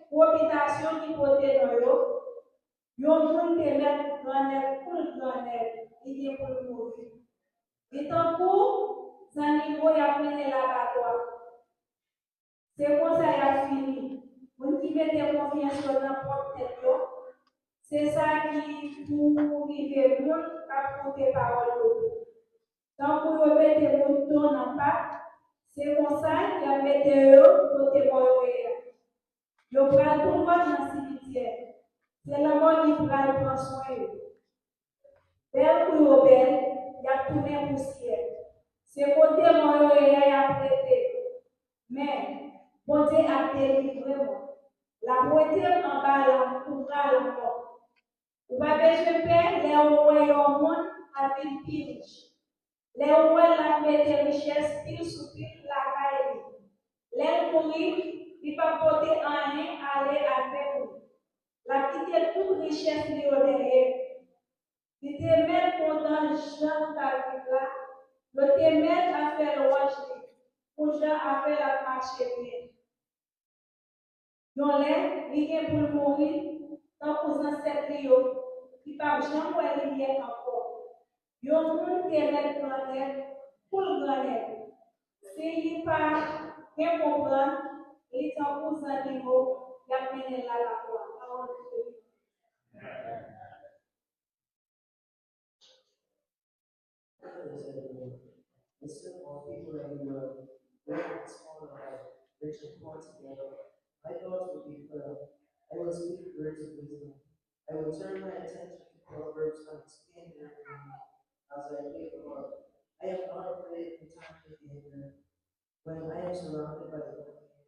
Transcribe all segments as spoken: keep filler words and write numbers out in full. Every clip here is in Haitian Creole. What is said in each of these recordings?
Pou bitasyon ki pote non yo, yon moun te mèt grannèg, kou l grannèg, li gen pou l mouri. Li tankou zannimo y ap mennen labatwa. Se konsa y ap fini. Moun ki mete konfyans yo nan pwòp tèt yo, se sa ki pou rive moun k ap koute pawòl yo tou. Tankou yo mete mouton nan pak, se konsa y ap mete yo kote mò yo ye a. Yo pral tou dwat nan simityè. Se lanmò ki pral pran swen yo. Bèl kou yo bèl, y ap tounen pousyè. Se kote mò yo ye a y ap rete. Men, Bondye ap delivre mwen. L ap wete m anba lanmò, koutra lanmò. Ou pa bezwen pè lè ou wè yon moun ap vin pi rich. Lè ou wè l ap mete richès pil sou pil lakay li. Lè l mouri, li p ap pote anyen ale avè l. L ap kite tout richès li yo dèyè. Li te mèt kontan jan l t ap viv la. Yo te mèt ap fè lwanj li pou jan afè l ap mache byen. Yon lè, li gen pou l mouri tankou zansèt li yo ki p ap janm wè limyè ankò. Yon moun te mèt grannèg pou l grannèg. Si li pa gen konprann, li tankou zannimo y ap mennen l labatwa. Pawòl Bondye. Praise the Lord. Listen, all people everywhere, great and small alike, rich and poor together. My thoughts will be pure. I will speak words of wisdom. I will turn my attention to proverbs and explain their meaning as I think about it. I am not afraid in times of danger. When I am surrounded by enemies,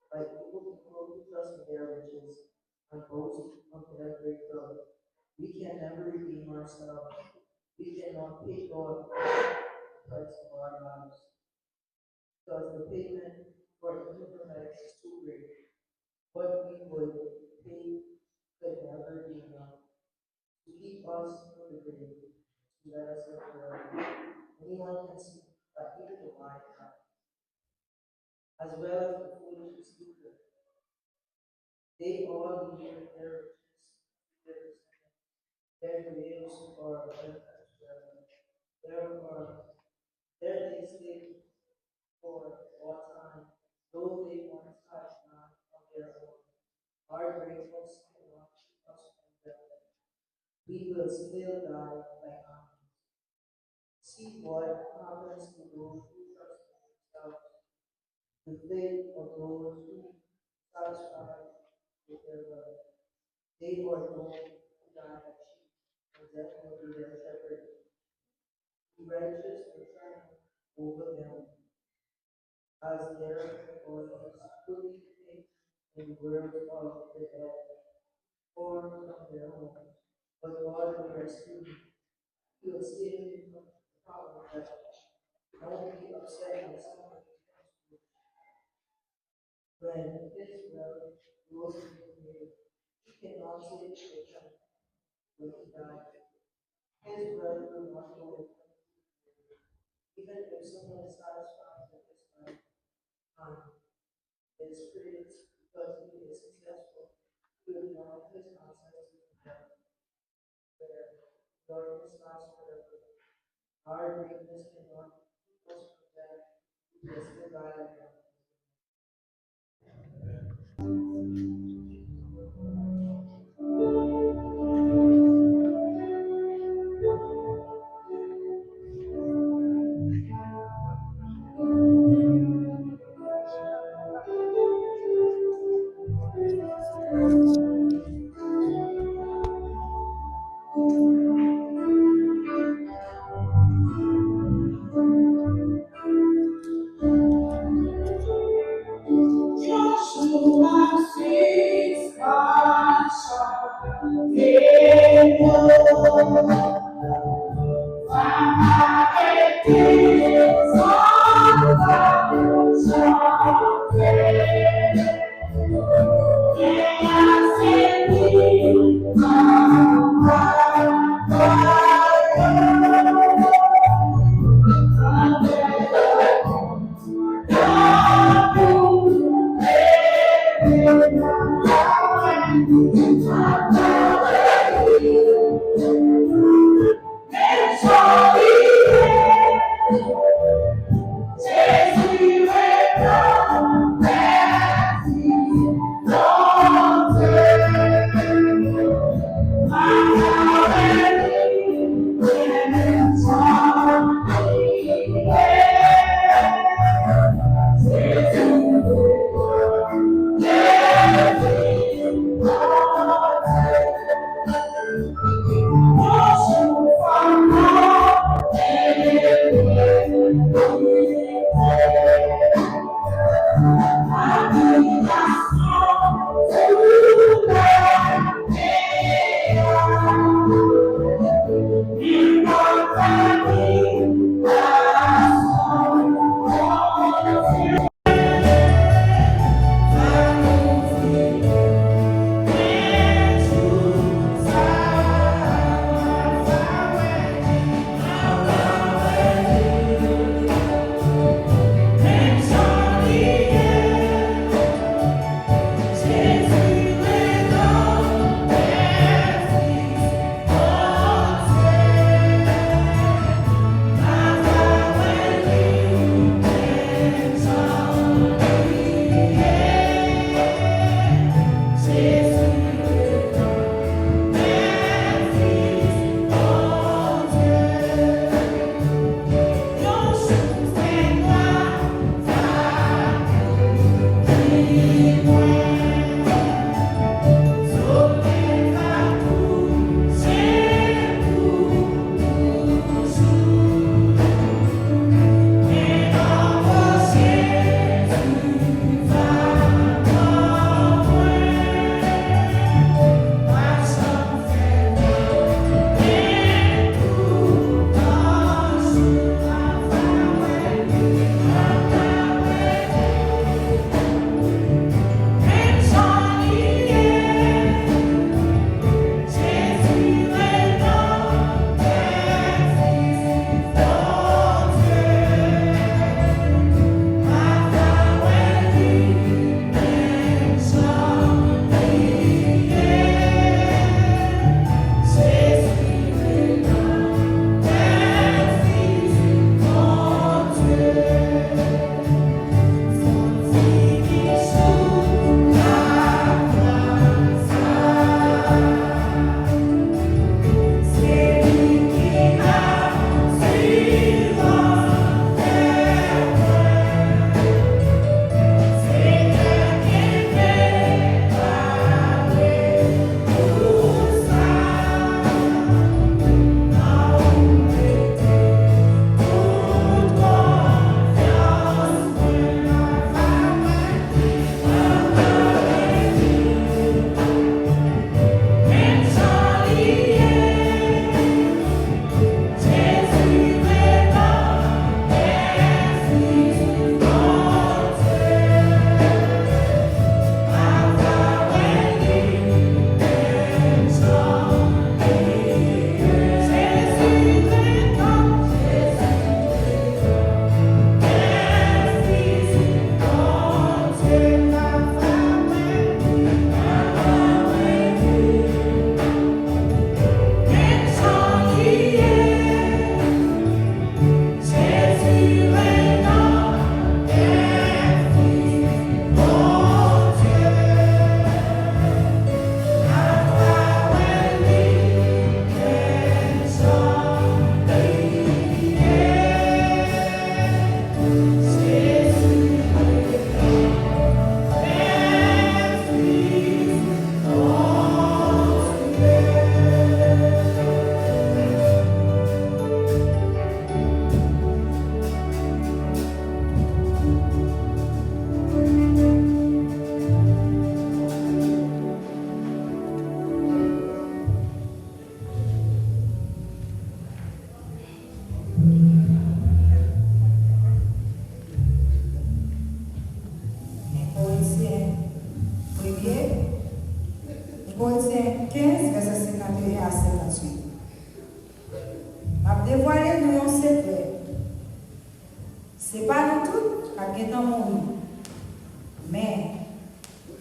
by evil people who trust in their riches and boast of their great wealth, we can never redeem ourselves. We cannot pay God the price of our lives, because the payment for eternal life is too great. What we would pay could never be enough to keep us from the grave, to let us live forever. Anyone can see that even the wise have, as well as the foolish speaker. They all leave their riches to their descendants. Their graves are earthen as well. There are There they stay for all time, though they once had none of their own. Our great ones cannot keep us from them. We will still die like animals. See what happens to those who trust in themselves. The fate of those who They are known to die as sheep, and therefore they are shepherded. The righteous will triumph over them, as there are fully faith in the world of the dead, or from their homes. But God will rescue him. He will save him from the power of death. Don't be upset when somebody comes to you. When Israel rose in the day, he cannot save the children when he died. His breath will not go with him. Even if someone is satisfied with his life, and is praised because he is successful, he will not his ancestors in heaven. Where Lord is not forever. Our greatness cannot keep us from that. We can still die. gentan mouri. Men,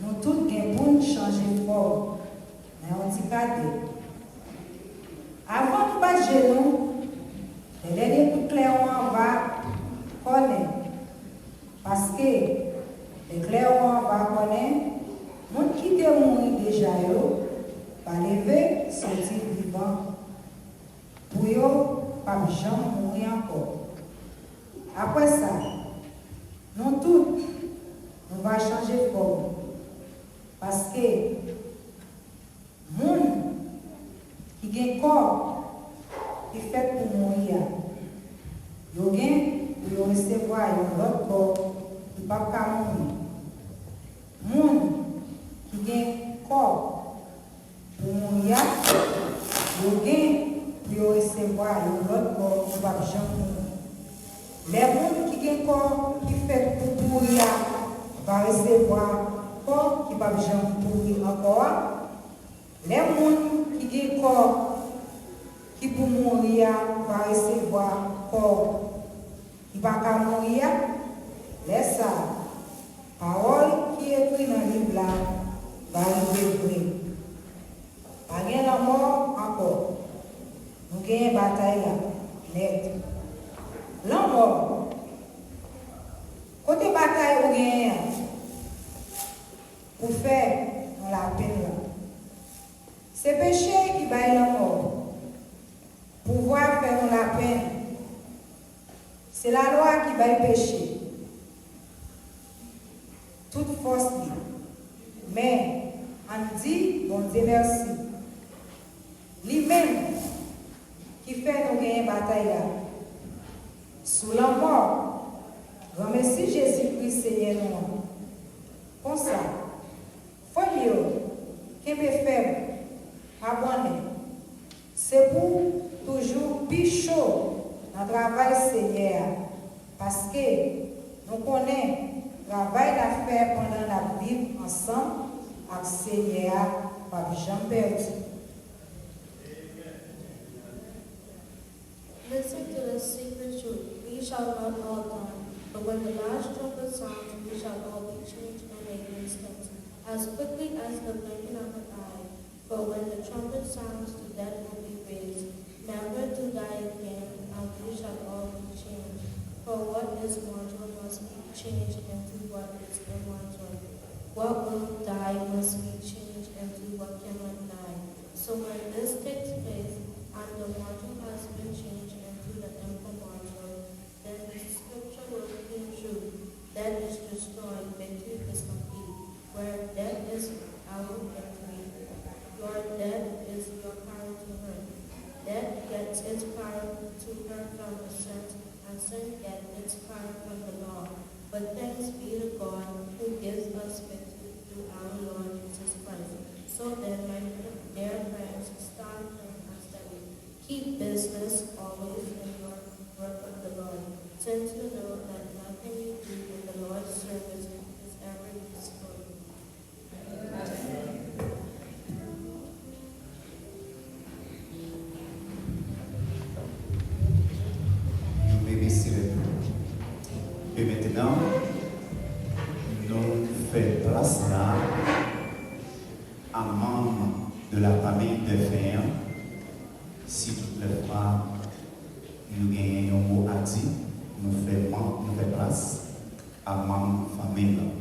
nou tout gen pou n chanje fòm nan yon ti kadè. Avan nou bat je nou, lè dènye kout klèwon an va kònen. Paske, lè klèwon an va kònen, moun ki te mouri deja yo va leve soti vivan. Pou yo p ap janm mouri ankò. Apre sa, nou tout, nou va chanje fòm. Paske moun ki gen kò ki fèt pou mouri a, yo gen pou yo resevwa yon lòt kò ki p ap ka mouri. Moun ki gen kò pou mouri a, yo gen pou yo resevwa yon lòt kò ki p ap janm mouri. Lè moun ki gen kò ki fèt pou pouri a va resevwa kò ki p ap janm pouri ankò a, lè moun ki gen kò ki pou mouri a va resevwa kò ki pa ka mouri a, lè sa a, pawòl ki ekri nan liv la va rive vre. Pa gen lanmò ankò. Nou genyen batay la nèt. Lanmò, kote batay ou genyen an pou fè nou lapenn la? Se peche ki bay lanmò. Pouvwa fè nou lapenn. Se lalwa ki bay peche tout fòs li. Men, ann di Bondye mèsi. Li menm ki fè nou genyen batay la. Sou lanmò, granmesi Jezi Kris Senyè nou an. Konsa, frè m yo, kenbe fèm, pa bwannen. Se pou toujou pi cho nan travay Senyè a, paske nou konnen travay n ap fè pandan n ap viv ansanm ak Senyè a p ap janm pèdi. Listen to the secret truth. We shall not all die, but when the last trumpet sounds, we shall all be changed in an instant, as quickly as the blinking of an eye. For when the trumpet sounds, the dead will be raised, never to die again, and we shall all be changed. For what is mortal must be changed into what is immortal. What will die must be changed into what cannot die. So when this takes place, and the mortal has been changed into the immortal, then the scripture will come true: Death is destroyed, victory is complete. Where death is our victory, your death is your power to hurt. Death gets its power to hurt from the sense, and sin gets its power from the law. But thanks be to God who gives us victory through our Lord Jesus Christ. So then, my dear friends, stand firm and steady. Keep business always in your work of the Lord, since you know that nothing you do in the Lord's service is ever useful. You may be seated. E mentnan, nou fè plas la a manm de la famille défunt an. Si tout lè fwa nou genyen yon mo a di, nou fè man, nou fè plas a manm fanmi an.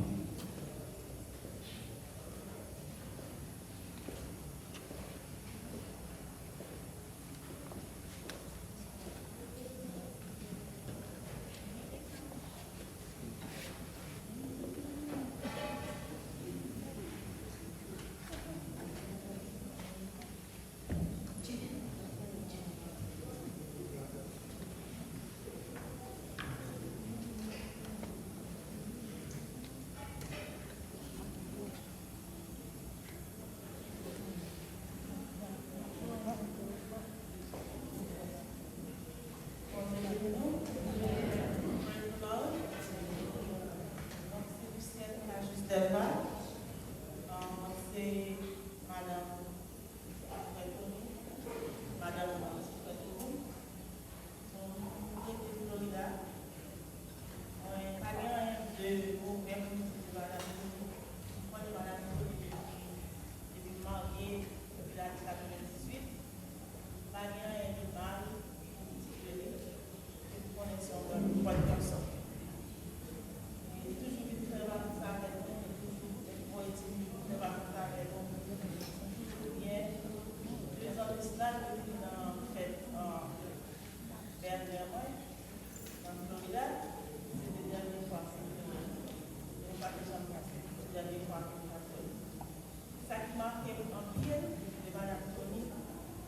Make m anpil de Madanm Tony,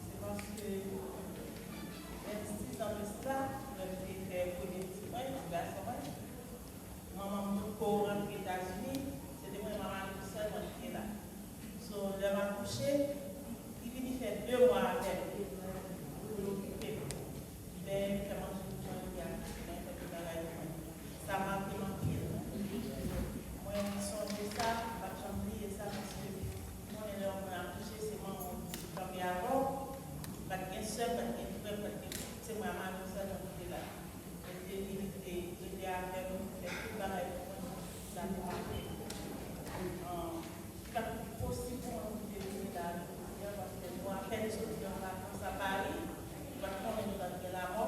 se paske vennsis an de sa, lè m te fè premye pitit mwen, ti gason mwen, manman m potko rantre Etazini, se te mwen, manman m sèlman ki te la. So, lè m akouche, li vini fè de mwa avè m pou l okipe m. Li fè manje pou mwen, li akouche mwen, fè tout bagay pou mwen. Sa make m anpil. Mwen sonje sa, m p ap janm bliye sa, paske m konnen lè yon moun akouche, se manman w ki kanpe avè w. M pa t gen sè m, m pa t gen frè m, m pa t gen, se mwen ak manman m sèlman ki te la. Mwen te vin, li te rete avè m, fè tout bagay pou mwen, sa te make m. An, li pa t posib pou mwen pou m te vini la jodi a, paske nou apèn soti nan vakans a Pari, nou pa t konnen nou t ap gen lamò.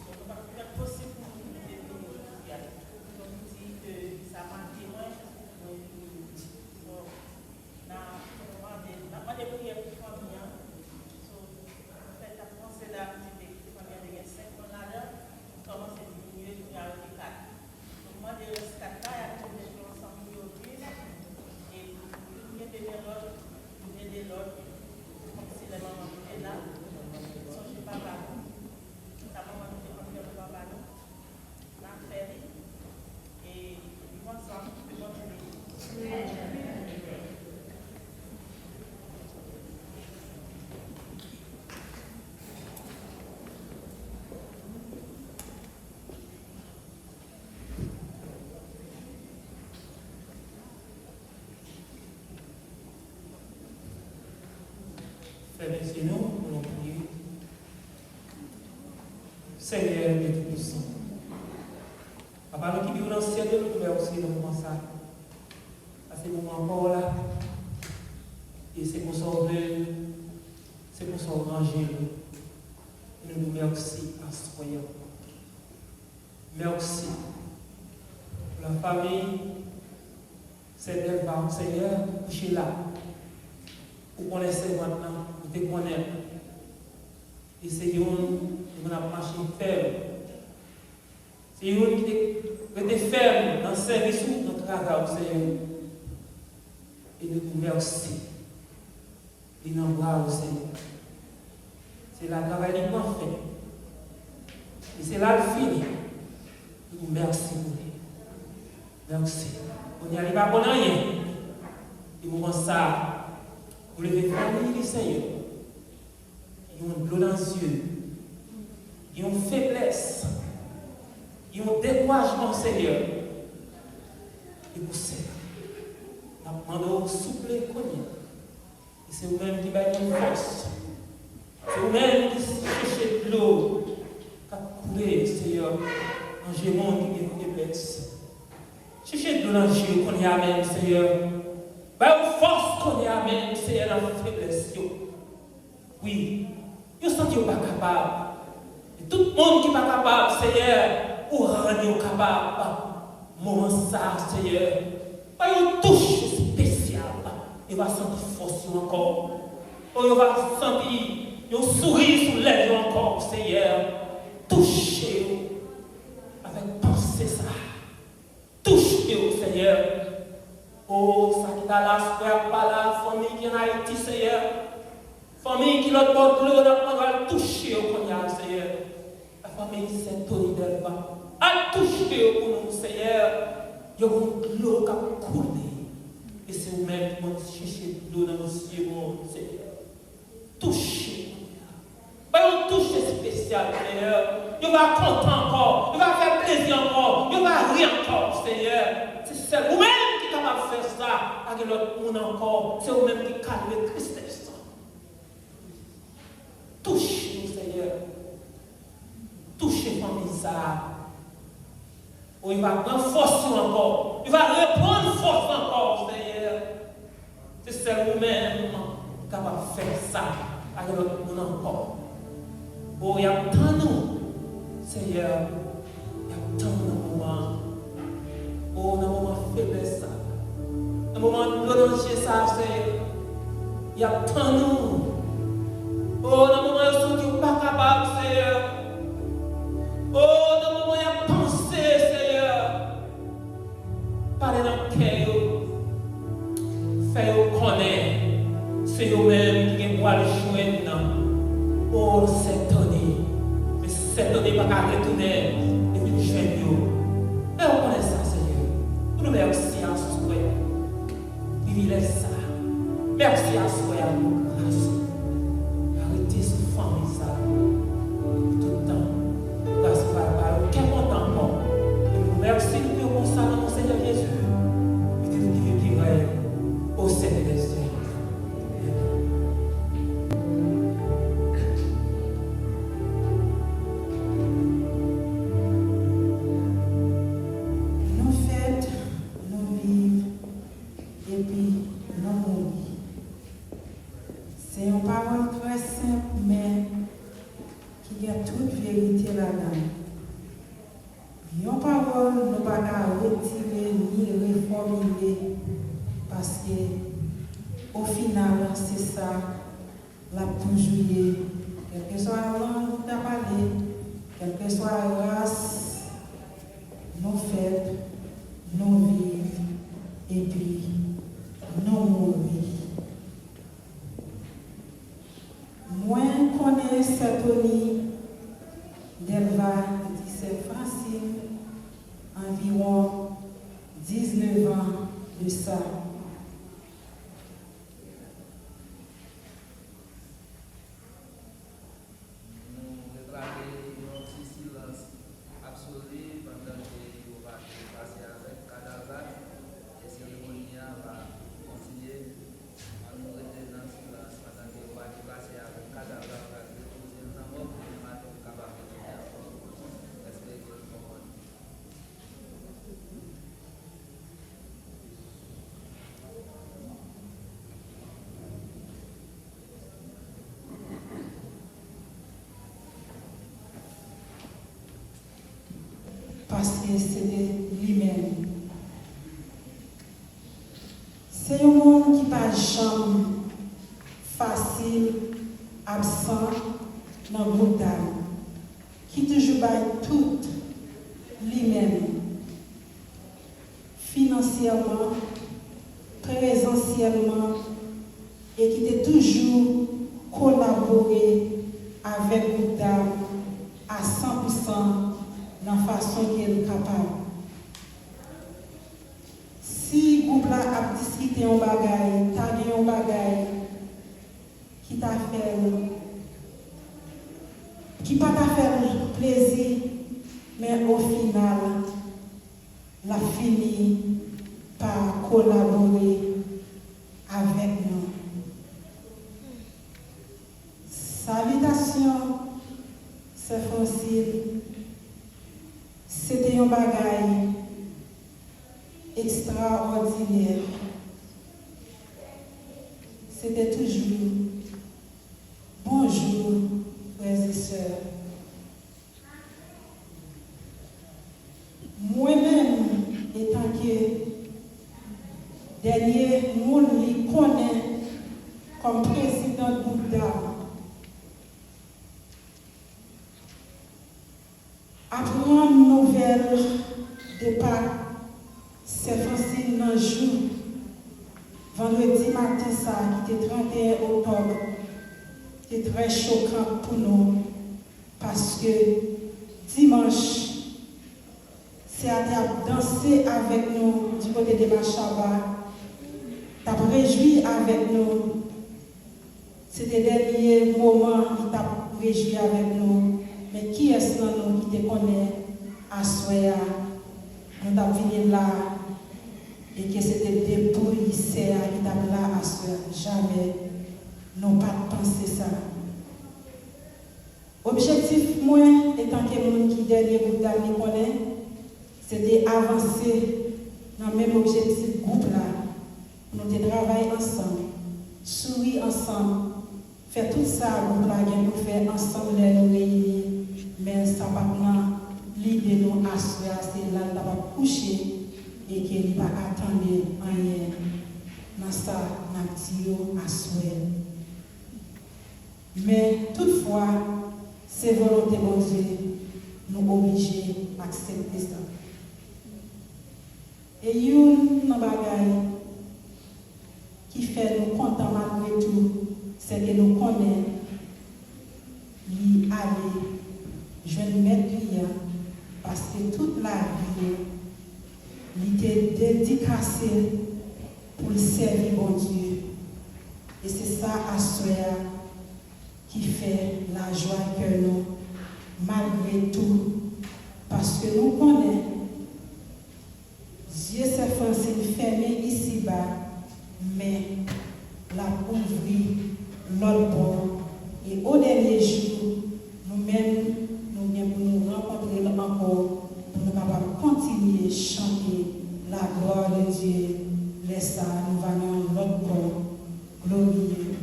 So, nou pa t, li pa t posib pou nou pou nou te vini jodi a. Donk, m di ke sa make mwen, mwen vini. So, n a mande, n ap mande priyè pou fanmi an. So, nou fèk ap panse la, nou te, fanmi an te gen senk moun ladan, nou kòmanse diminye, kounye a rete kat. Nou mande rès kat la, y ap mete yo ansanm pou yo viv. E youn gen de men lòt, youn ede lòt. Kòmsi lè manman nou te la, sonje papa nou. Sa manman nou te konn fè pou papa nou, n a fè li. E viv ansanm, ke Bondye beni. Fèmen je nou pou nou priye. Senyè Dye Toupisan, Papa nou ki viv nan syèl yo, nou di w mèsi nan moman sa a. Paske moman pa w la, e se konsa w vle l, se konsa w ranje l. E nou di w mèsi aswè a. Mèsi pou la fanmi sè Delva, Senyè, ki kouche la. Ou konnen sèvant lan, ou te konnen l. E se youn ki konn ap mache fèm. Se youn ki te rete fèm nan sèvis ou, nan travay ou, Senyè. E nou di w mèsi. Li nan bra w, Senyè. Se la travay li pran fen. E se la l fini. Nou di w mèsi pou li. Mèsi. Kounye a, li pa konn anyen. E moman sa a, ou leve fanmi li, Senyè. Gen yon dlo nan zye, gen yon feblès, gen yon dekourajman, Senyè. E pou sèl, n ap mande w souple kounye a. E se ou menm ki bay moun fòs. Se ou menm ki chèche dlo k ap koule, Senyè, nan je moun ki gen feblès. Chèche dlo nan je yo kounye a menm, Senyè. Ba yo fòs kounye a menm, Senyè, nan feblès yo. Wi, yo santi yo pa kapab. E tout moun ki pa kapab, Senyè, ou rann yo kapab. Moman sa a, Senyè, ba yo touch espesyal. Yo va santi fòs yo ankò. O, yo va santi yon souri sou lèv yo ankò, Senyè. Touche yo avèk panse sa a. Touche yo, Senyè. O, sa ki ta la, frè ak pa la, fanmi ki ann Ayiti, Senyè. Fanmi ki lòt bò dlo, n ap mande w al touche yo kounye a, Senyè. Lafanmi sè Tony Delva, al touche yo pou nou, Senyè. Yo gon dlo k ap koule. E se ou menm ki konn chèche dlo nan zye moun, Senyè. Touche kounye a. Ba yo touch espesyal, Senyè. Yo va kontan ankò. Yo va fè plezi ankò. Yo va ri ankò, Senyè. Se sèl ou menm ki kapab fè sa. Pa gen lòt moun ankò. Se ou menm ki kalme tristès. Touche yo, Senyè. Touche fanmi sa a. O, yo va pran fòs yo ankò. Yo va reprann fòs ankò, Senyè. Se sèl ou menm ki kapab fè sa. Pa gen lòt moun ankò. O, y ap tann ou, Senyè. Y ap tann ou nan moman. O, nan moman feblès sa. Nan moman dlo nan je sa, Senyè. Y ap tann ou. O, nan moman yo santi yo pa kapab, Senyè. O, nan moman y ap panse, Senyè. Pale nan kè yo. Fè yo konnen Se yo menm ki gen pou al jwenn nan. O, Sentoni. Men Sentoni pa ka retounen epi l jwenn yo. Fè yo konnen sa, Senyè. Pou nou mèsi aswè a. Privilèj sa. Mèsi aswè a pou gras ou. Rete sou fanmi sa. Pou tout tan. Gras ou pa ba yo kè kontan ankò. E nou mèsi nou pou yo konsa nan non Senyè Jezi. Pitit ou ki viv ki rèy. O Sentespri. Nou fèt, nou viv, epi nou mouri. Se yon pawòl trè senp, men ki gen tout verite ladan l. Yon pawòl nou pa ka retire ni refòmile, paske, o final, se sa l ap toujou ye, kèlkeswa lang ou ta pale, kèlkeswa ras nou fèt, nou viv, epi nou mouri. Mwen konnen Sentoni Delva di Sen Fransin anviwon diznèf an de sa. Nou reklame yon ti silans absoli pandan ke yo va te pase avèk kadav la, e seremoni a va kontinye. Ann nou rete nan silans pandan ke yo va te pase avèk kadav la, yo va depoze l nan mòg, demen maten nou kapab retounen ankò. Èske ke nou konprann? Paske se te li menm. Se yon moun ki pa janm fasil absan nan gwoup dam, ki toujou bay tout li menm, finansyèman, prezansyèlman, e ki te toujou kolabore avèk gwoup dam a san pou san nan fason ke l kapab. Si gwoup la ap diskite yon bagay, ta gen yon bagay ki ta fè l, ki pa ta fè l plezi, men o final, l ap fini pa kolabore avèk nou. Salitasyon, Sè Fransil, se te yon bagay ekstraòdinè. Se te toujou bonjou, frè e sè. Mwen menm, etanke dènye moun li konnen kòm prezidan gwoup dam, aprann nouvèl depa Sè Fransil nan jou vandredi maten sa a ki te trannteyen oktòb te trè chokan pou nou, paske dimanch, sè a te ap danse avèk nou di kote de Machaba, t ap rejwi avèk nou. Se te dènye moman li t ap rejwi avèk nou. Men kiyès nan nou ki te konnen aswè a, nou t ap vini la e ke se te depouy sè a ki t ap la aswè a? Jamè, nou pa t panse sa. Objektif mwen, etanke moun ki dènye gwoup dam li konnen, se te avanse nan menm objektif gwoup la, pou nou te travay ansanm, souri ansanm, fè tout sa gwoup la gen pou l fè ansanm lè nou reyini, men sa pa t nan lide nou aswè a, se la l t ap kouche e ke li pa ka tande anyen nan sa n ap di yo aswè. Men, toutfwa, se volonte Bondye, nou oblije aksepte sa. E youn nan bagay ki ki fè nou kontan malgre tou, se ke nou konnen li ale jwenn Mèt li a, paske tout lavi li, li te dedikase pou l sèvi Bondye. E se sa aswè a ki fè lajwa kè nou, malgre tou, paske nou konnen zye sè Fransine fèmen isiba, men l ap ouvri lòt bò, e o dènye jou, nou menm, nou gen pou nou rankontre l ankò, pou nou kapab kontinye chante la gloire de Dieu. Lè sa a, nou va nan yon lòt kò gloriye.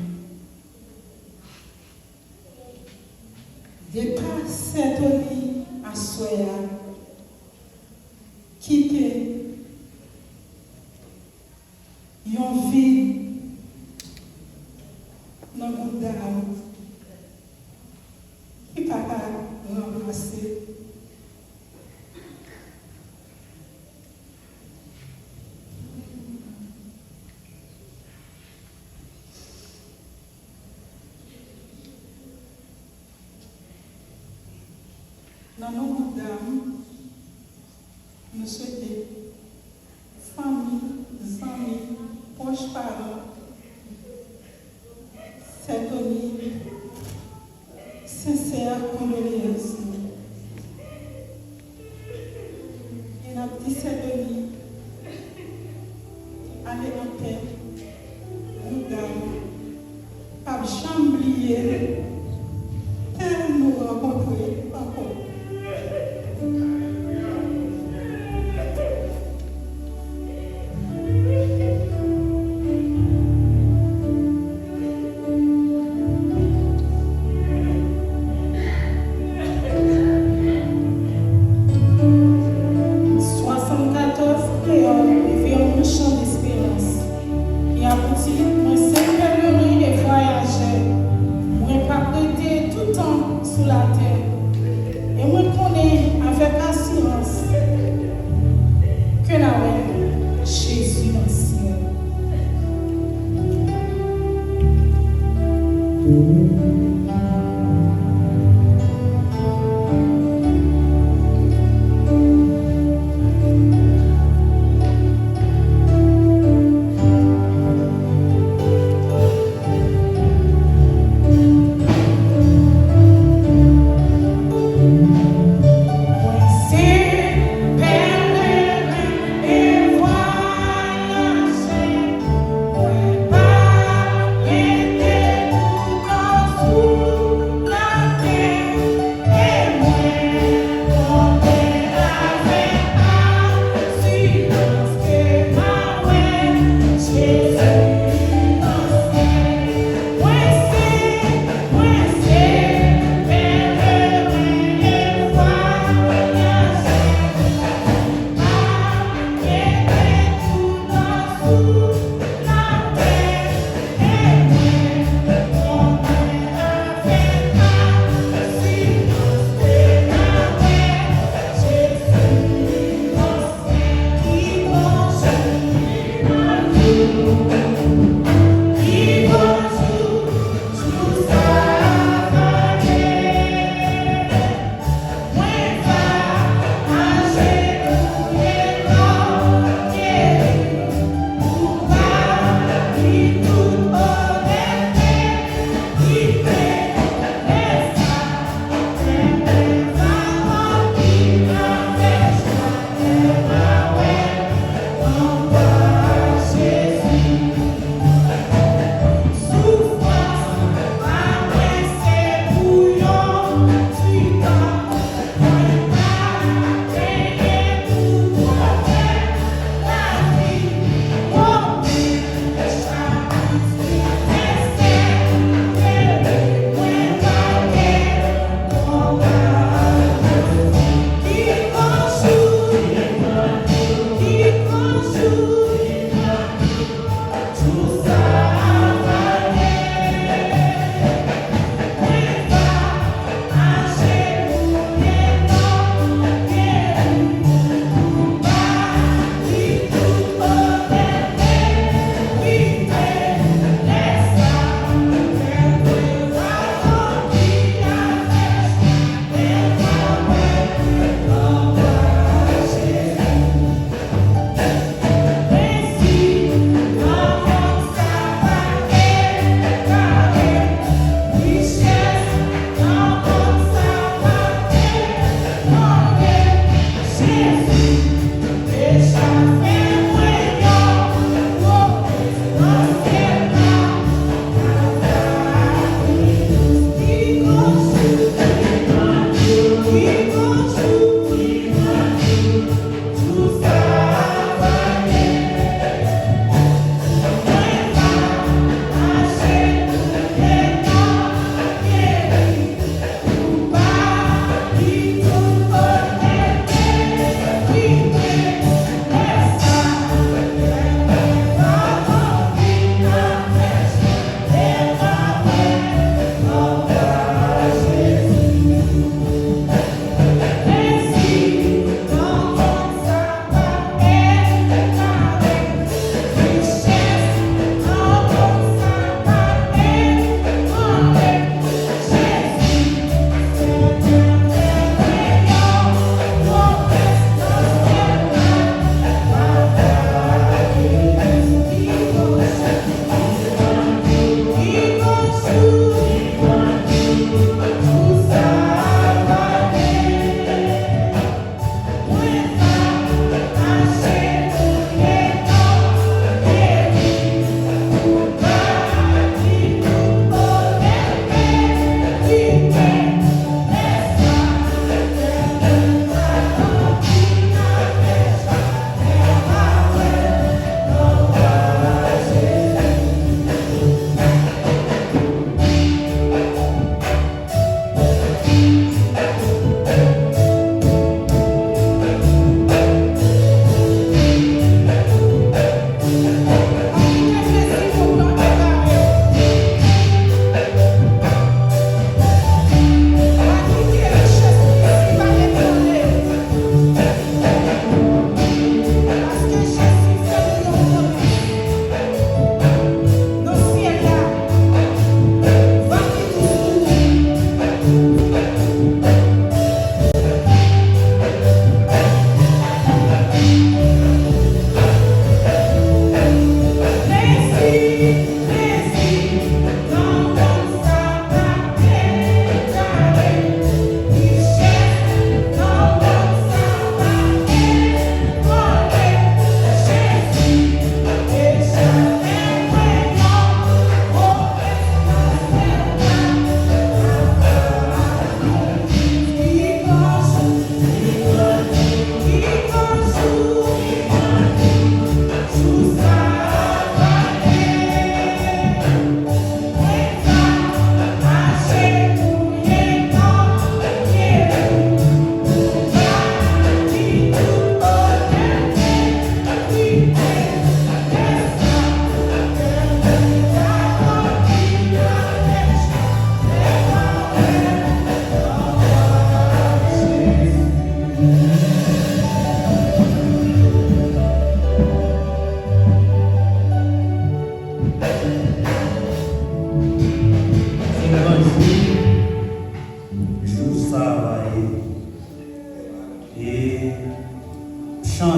Depa sè Tony aswè a kite yon vid nan bouda m ki pa ka ranplase. Nan non bouda m, nou swete fanmi, zanmi, pwòch paran, sè Tony, sensè kondoleyans nou. E n ap di sè Tony, ale anpè, nou dam p ap janm bliye tèl nou rankontre ankò. Swasannkatòz kreyòl, refren yon chan desperans ki abouti, mwen se pèleren e vwayajè, mwen p ap rete toutan sou latè, e mwen konnen avèk asirans ke n a wè Jezi nan syèl. Mwen se pèleren e vwayajè, mwen pa rete toutan sou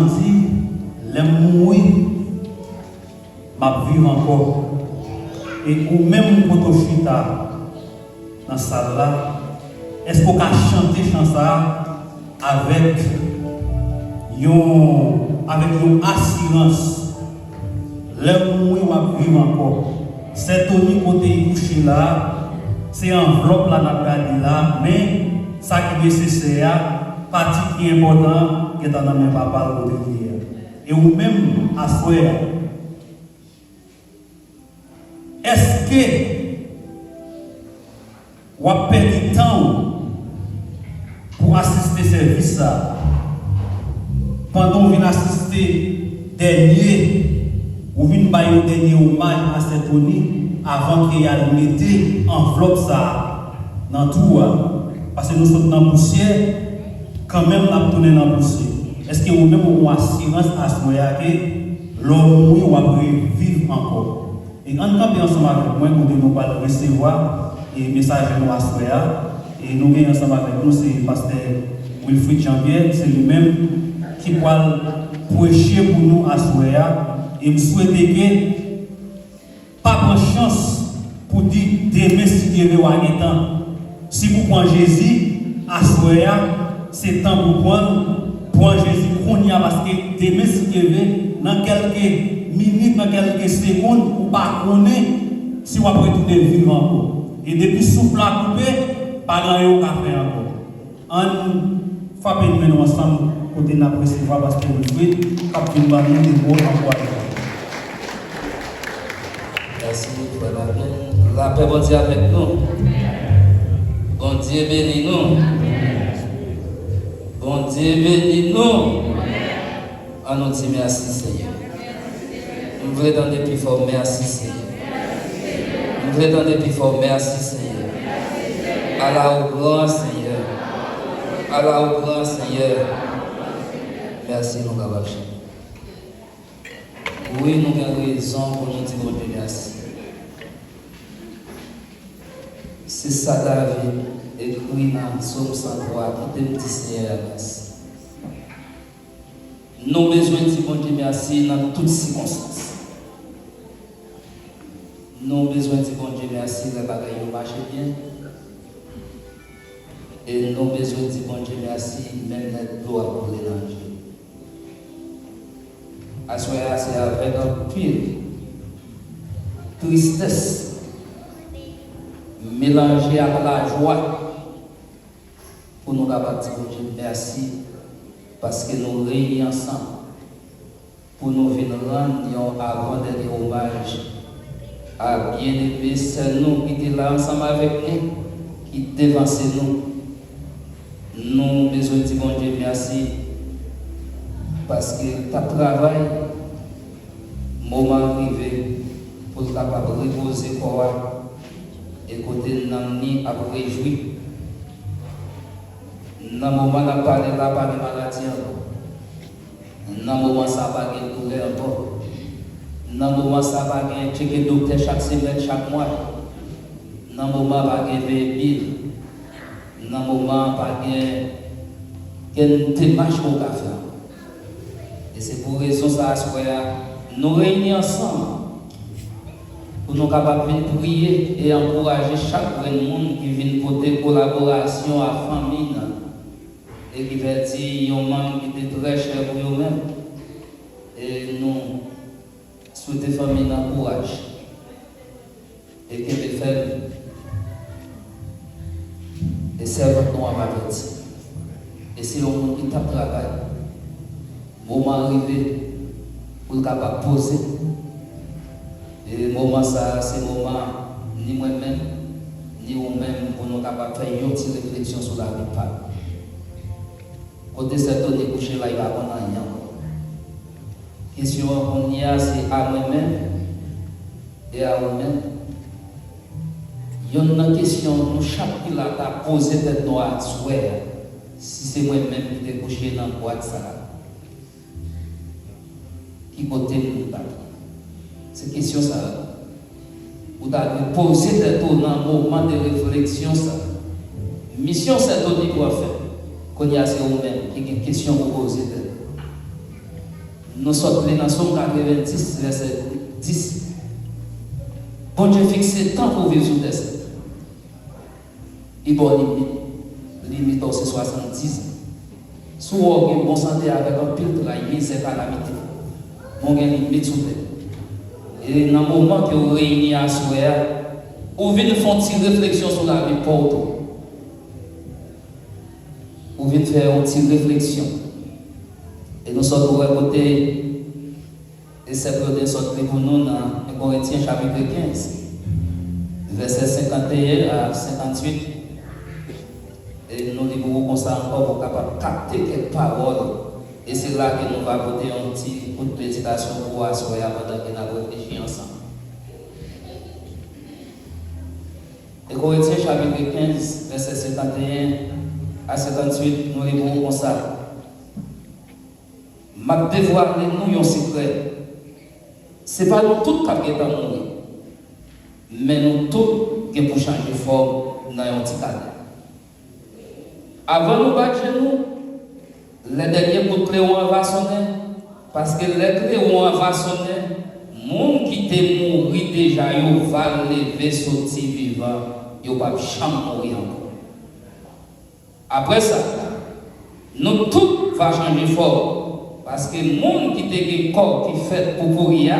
di, lè m mouri, m ap viv ankò. E ou menm kote w chita nan sal la, èske w ka chante chan sa a avèk yon, avèk yon asirans? Lè w mouri, w ap viv ankò. Sè Tony, kote l kouche la, se anvlòp la n ap gade la, men sa ki nesesè a, pati ki enpòtan an, gentan nan men papa l kote l ye a. E ou menm, aswè a, èske w ap pèdi tan w pou asiste sèvis sa a? Pandan w vin asiste dènye, ou vin bay yon dènye omaj a Sè Tony avan ke y al mete anvlòp sa a nan twou a. Paske nou sot nan pousyè, kanmenm n ap tounen nan pousyè. Èske ou menm ou gen asirans aswè a ke lè w mouri, w ap reviv ankò? E ann kanpe ansanm avèk mwen kote nou pral resevwa e mesaje nou aswè a. E nou gen ansanm avèk nou se pastè Wilfrid Jean Pierre, se li menm ki pral preche pou nou aswè a. E m swete ke pa pran chans pou di demen si Dye vle w a gen tan. Si pou pran Jezi, aswè a, se tan pou pran l, pran Jezi kounye a, paske demen, si Dye vle, nan kèlke minit, nan kèlke segonn, ou pa konnen si w ap retounen viv ankò. E depi souf la koupe, pa gen anyen ou ka fè ankò. Ann frape men nou ansanm kote n ap resevwa pastè Wilfrid k ap vin ban nou de mo ankourajan. Mèsi, frè Lapen. Lapè Bondye avèk nou. Bondye beni nou. Bondye beni nou. Ann nou di mèsi, Senyè. M vle tande pi fò, mèsi, Senyè. M vle tande pi fò, mèsi, Senyè. Ala ou gran, Senyè. Ala ou gran, Senyè. Mèsi, nou kapab chante. Wi, nou gen rezon pou nou di Bondye mèsi. Se sa David ekri nan Sòm san twa, kite m di Senyè a mèsi. Nou bezwen di Bondye mèsi nan tout sikonstans. Nou bezwen di Bondye mèsi lè bagay yo mache byen. E nou bezwen di Bondye mèsi menm lè dlo ap koule nan je. Aswè a, se avèk anpil tristès melanje ak lajwa pou nou kapab di Bondye mèsi paske nou reyini ansanm pou nou vin rann yon avandènye omaj a byeneme sè nou ki te la ansanm avèk nou, ki devanse nou. Nou bezwen di Bondye mèsi paske l t ap travay, moman an rive pou l kapab repoze kò a, e kote nanm ni ap rejwi. Nan moman n ap pale la, pa gen maladi ankò. Nan moman sa, pa gen doulè ankò. Nan moman sa, pa gen tcheke doktè chak semèn, chak mwa. Nan moman, pa gen veye bil. Nan moman, pa gen kenn demach ke w ka fè ankò. E se pou rezon sa a, aswè a, nou reyini ansanm pou nou kapab vin priye e ankouraje chak grenn moun ki vin pote kolaborasyon a fanmi nan e ki pèdi yon manm ki te trè chè pou yo menm. E nou swete fanmi nan kouraj e kenbe fèm. E sèvant nou an pa pèdi. E se yon moun ki t ap travay. Moman an rive pou l kapab poze. E moman sa a, se moman ni mwen menm, ni ou menm pou nou kapab fè yon ti refleksyon sou lavi pa nou. Kote sè Tony kouche la, li pa konn anyen ankò. Kesyon an kounye a, se a mwen menm e a ou menm. Yonn nan kesyon nou chak ki la ta poze tèt nou aswè a, si se mwen menm ki te kouche nan bwat sa a, ki kote m ta ye? Se kesyon sa a ou ta dwe poze tèt ou nan moman de refleksyon sa a. Misyon sè Tony pran fen. Kounye a se ou menm ki gen kesyon pou poze tèt ou. Nou sot li nan Sòm katrevenndis, vèsè dis. Bondye fikse tan pou viv sou tè sa. Li ba w limit. Limit ou se swasanndiz an. Si w wè w gen bon sante avèk anpil tray, mizè, kalamite, men w gen limit sou tè. E nan moman ke w reyini aswè a, ou vin fè yon ti refleksyon sou lavi pa w tou. Ou vin fè yon ti refleksyon. E nou sot wè kote e sèt yo te sot li pou nou nan en Korentyen chapit kenz, vèsè senkanteyen a senkantuit. E nou li pou ou konsa ankò pou w kapab kapte kèk pawòl. E se la ke nou va pote yon ti kout meditasyon pou aswè a pandan ke n ap reflechi ansanm. En Korentyen chapit kenz, vèsè senkanteyen a senkantuit, nou li pou ou konsa. M ap devwale nou yon sekrè. Se pa nou tout k ap gentan mouri, men nou tout gen pou chanje fòm nan yon ti kale. Avan nou bat je nou, lè dènye kout klewon an va sonnen, paske lè klewon an va sonnen, moun ki te mouri deja yo va leve soti vivan, yo p ap janm mouri ankò. Apre sa, nou tout va chanje fòm, paske moun ki te gen kò ki fèt pou pouri a,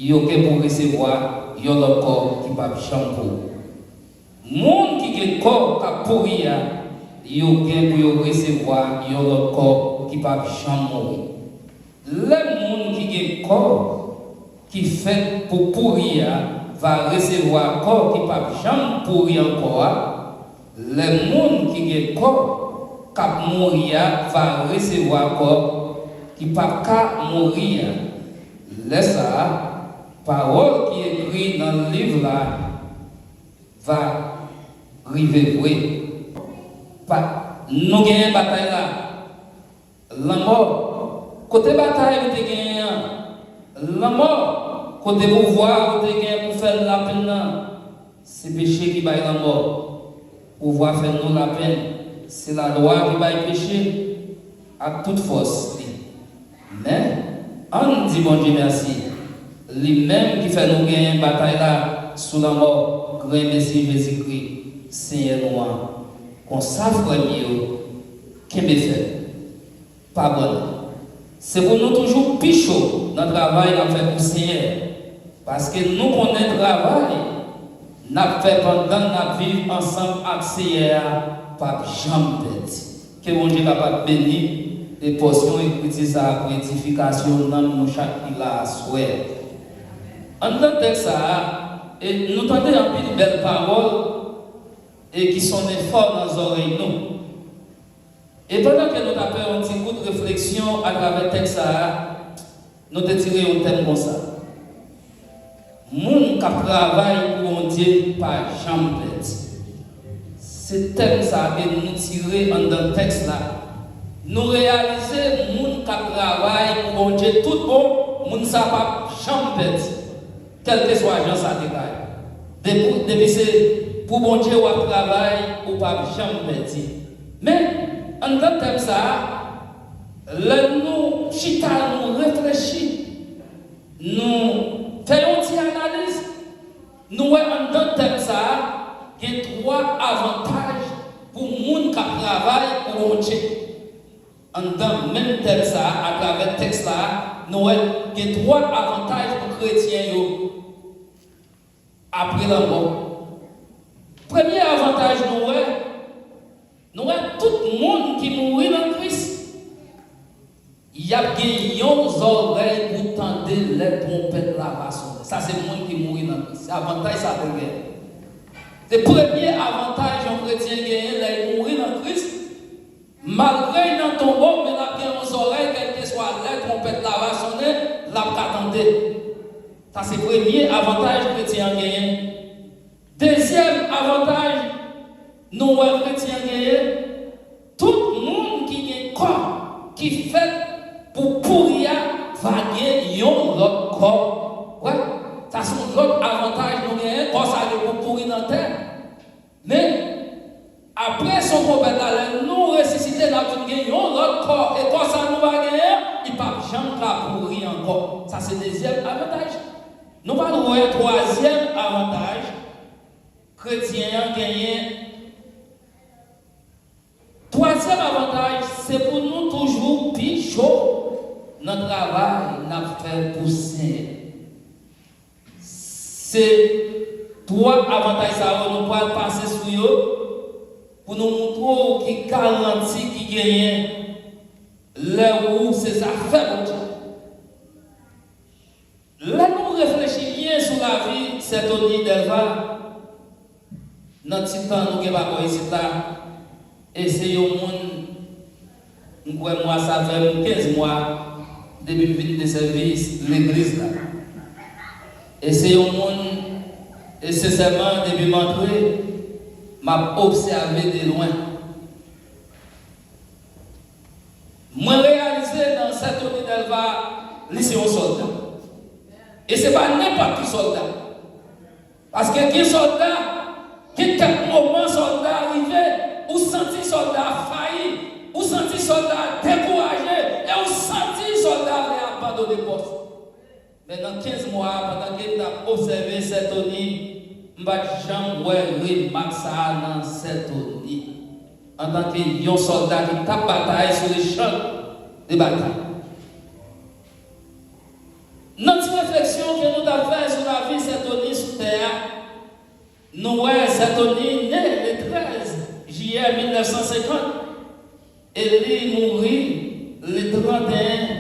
yo gen pou resevwa yon lòt kò ki p ap janm pouri. Moun ki gen kò k ap pouri a, yo gen pou yo resevwa yon lòt kò ki p ap janm mouri. Lè moun ki gen kò ki fèt pou pouri a va resevwa kò ki p ap janm pouri ankò a, lè moun ki gen kò k ap mouri a va resevwa kò ki p ap ka mouri a, lè sa a, pawòl ki ekri nan liv la va rive vre. Pa, nou genyen batay la. Lanmò, kote batay ou te genyen an? Lanmò, kote pouvwa ou te genyen pou fè l lapenn nan? Se peche ki bay lanmò. Pouvwa fè nou lapenn. Se lalwa ki bay peche ak tout fòs li. Men, ann di Bondye mèsi, li menm ki fè nou genyen batay la sou lanmò, grenmesi Jezikri, Senyè nou an. Konsa, frè m yo, kenbe fèm. Pa abandone. Se pou nou toujou pi cho nan travay n ap fè pou Senyè a, paske nou konnen travay n ap fè pandan n ap viv ansanm ak Senyè a p ap janm pèdi. Ke Bondye kapab beni e pòsyon ekriti sa a pou edifikasyon nanm nou chak ki la aswè a. Anndan tèks sa a, e nou tande anpil bèl pawòl e ki sonnen fò nan zòrèy nou. E pandan ke nou t ap fè yon ti kout refleksyon atravè tèks sa a, nou te tire yon tèm konsa. Moun k ap travay pou Bondye pa janm pèdi. Se tèm sa a ke nou tire anndan tèks la. Nou reyalize moun k ap travay pou Bondye tout bon, moun sa p ap janm pèdi. Kèlkeswa jan sa te ka ye. Depi, depi se pou Bondye w ap travay, ou p ap janm pèdi. Men, anndan tèm sa a, lè nou chita, nou reflechi, nou fè yon ti analiz, nou wè anndan tèm sa a, gen twa avantaj pou moun k ap travay pou Bondye. Anndan menm tèm sa a, atravè tèks la a, nou wè gen twa avantaj pou kretyen yo apre lanmò. Premye avantaj nou wè, nou wè tout moun ki mouri nan Kris, y ap gen yon zòrèy pou tande lè twonpèt la va sonnen. Sa se moun ki mouri nan Kris. Se avantaj sa pou l genyen. Se premye avantaj yon kretyen genyen lè l mouri nan Kris. Malgre l nan tonbo, men l ap gen yon zòrèy, kèlkeswa lè twonpèt la va sonnen, l ap ka tande. Sa se premye avantaj kretyen an genyen. Dezyèm avantaj nou wè kretyen an genyen, tout moun ki gen kò ki fèt pou pouri a va gen yon lòt kò. Wè, sa se yon lòt avantaj nou genyen, kò sa gen pou pouri nan tè. Men, apre son twonpèt la, lè nou resisite, n ap vin gen yon lòt kò. E kò sa nou va genyen, li p ap janm se dezyèm avantaj. Nou pral wè twazyèm avantaj kretyen an genyen. Twazyèm avantaj, se pou nou toujou pi cho nan travay n ap fè pou Senyè. Se twa avantaj sa yo nou pral pase sou yo pou nou montre w ki garanti ki genyen lè ou se zafè Bondye. Lè nou reflechi byen sou lavi Sè Tony Delva, nan ti tan nou gen pa bò isit la, e se yon moun m kwè mwa sa fè m kenz mwa depi m vin desèvi legliz la. E se yon moun, e sensèman, depi m antre, m ap obsève de lwen. Mwen reyalize nan Sè Tony Delva, li se yon sòlda. E se pa nenpòt ki sòlda. Paske gen sòlda, gen kèk moman sòlda rive, ou santi sòlda fayi, ou santi sòlda dekouraje, e ou santi sòlda vle abandone pòs. Men nan kenz mwa a, pandan ke m t ap obsève Sè Tony, m pa t janm wè remak sa a nan Sè Tony, antanke yon sòlda ki t ap batay sou le chan de batay. Nan ti refleksyon ke nou t ap fè sou lavi Sè Tony sou tè a, nou wè Sè Tony ne le trèz jiyè mil nèf san senkant e li mouri le trannteyen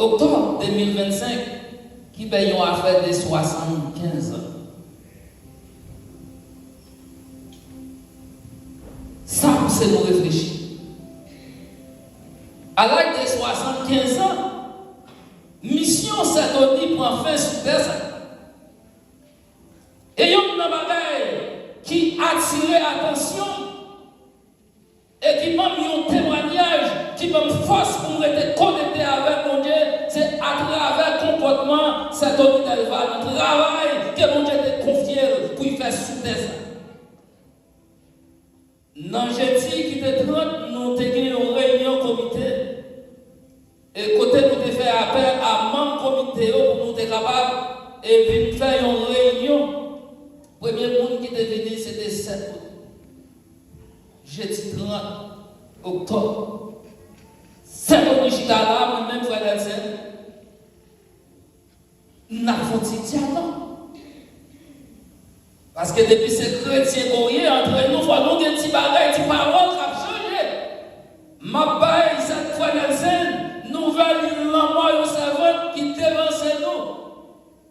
oktòb de mil vennsenk, ki bay yon afè de swasannkenz an. Sa pouse nou reflechi. A laj de swasannkenz an, misyon Sè Tony pran fen sou tè sa. E youn nan bagay ki atire atansyon e ki ban m yon temwayaj, ki ban m fòs pou m rete konekte avèk Bondye, se atravè konpòtman Sè Tony Delva nan travay ke Bondye te konfye l pou l fè sou tè sa. Nan jedi ki te trant, nou te gen yon reyinyon komite, e kote nou te fè apèl a manm komite yo pou nou te kapab, e, vin fè yon reyinyon. Premye moun ki te vini, se te Sè Tony. Jedi trant oktòb, Sè Tony chita la, mwen menm, frè Nelson, n ap fè yon ti dyalòg. Paske depi se kretyen ke w ye, antre nou, fò nou gen ti bagay, ti pawòl k ap chanje. M ap bay Sè, frè Nelson nouvèl lanmò yon sèvant ki devanse nou.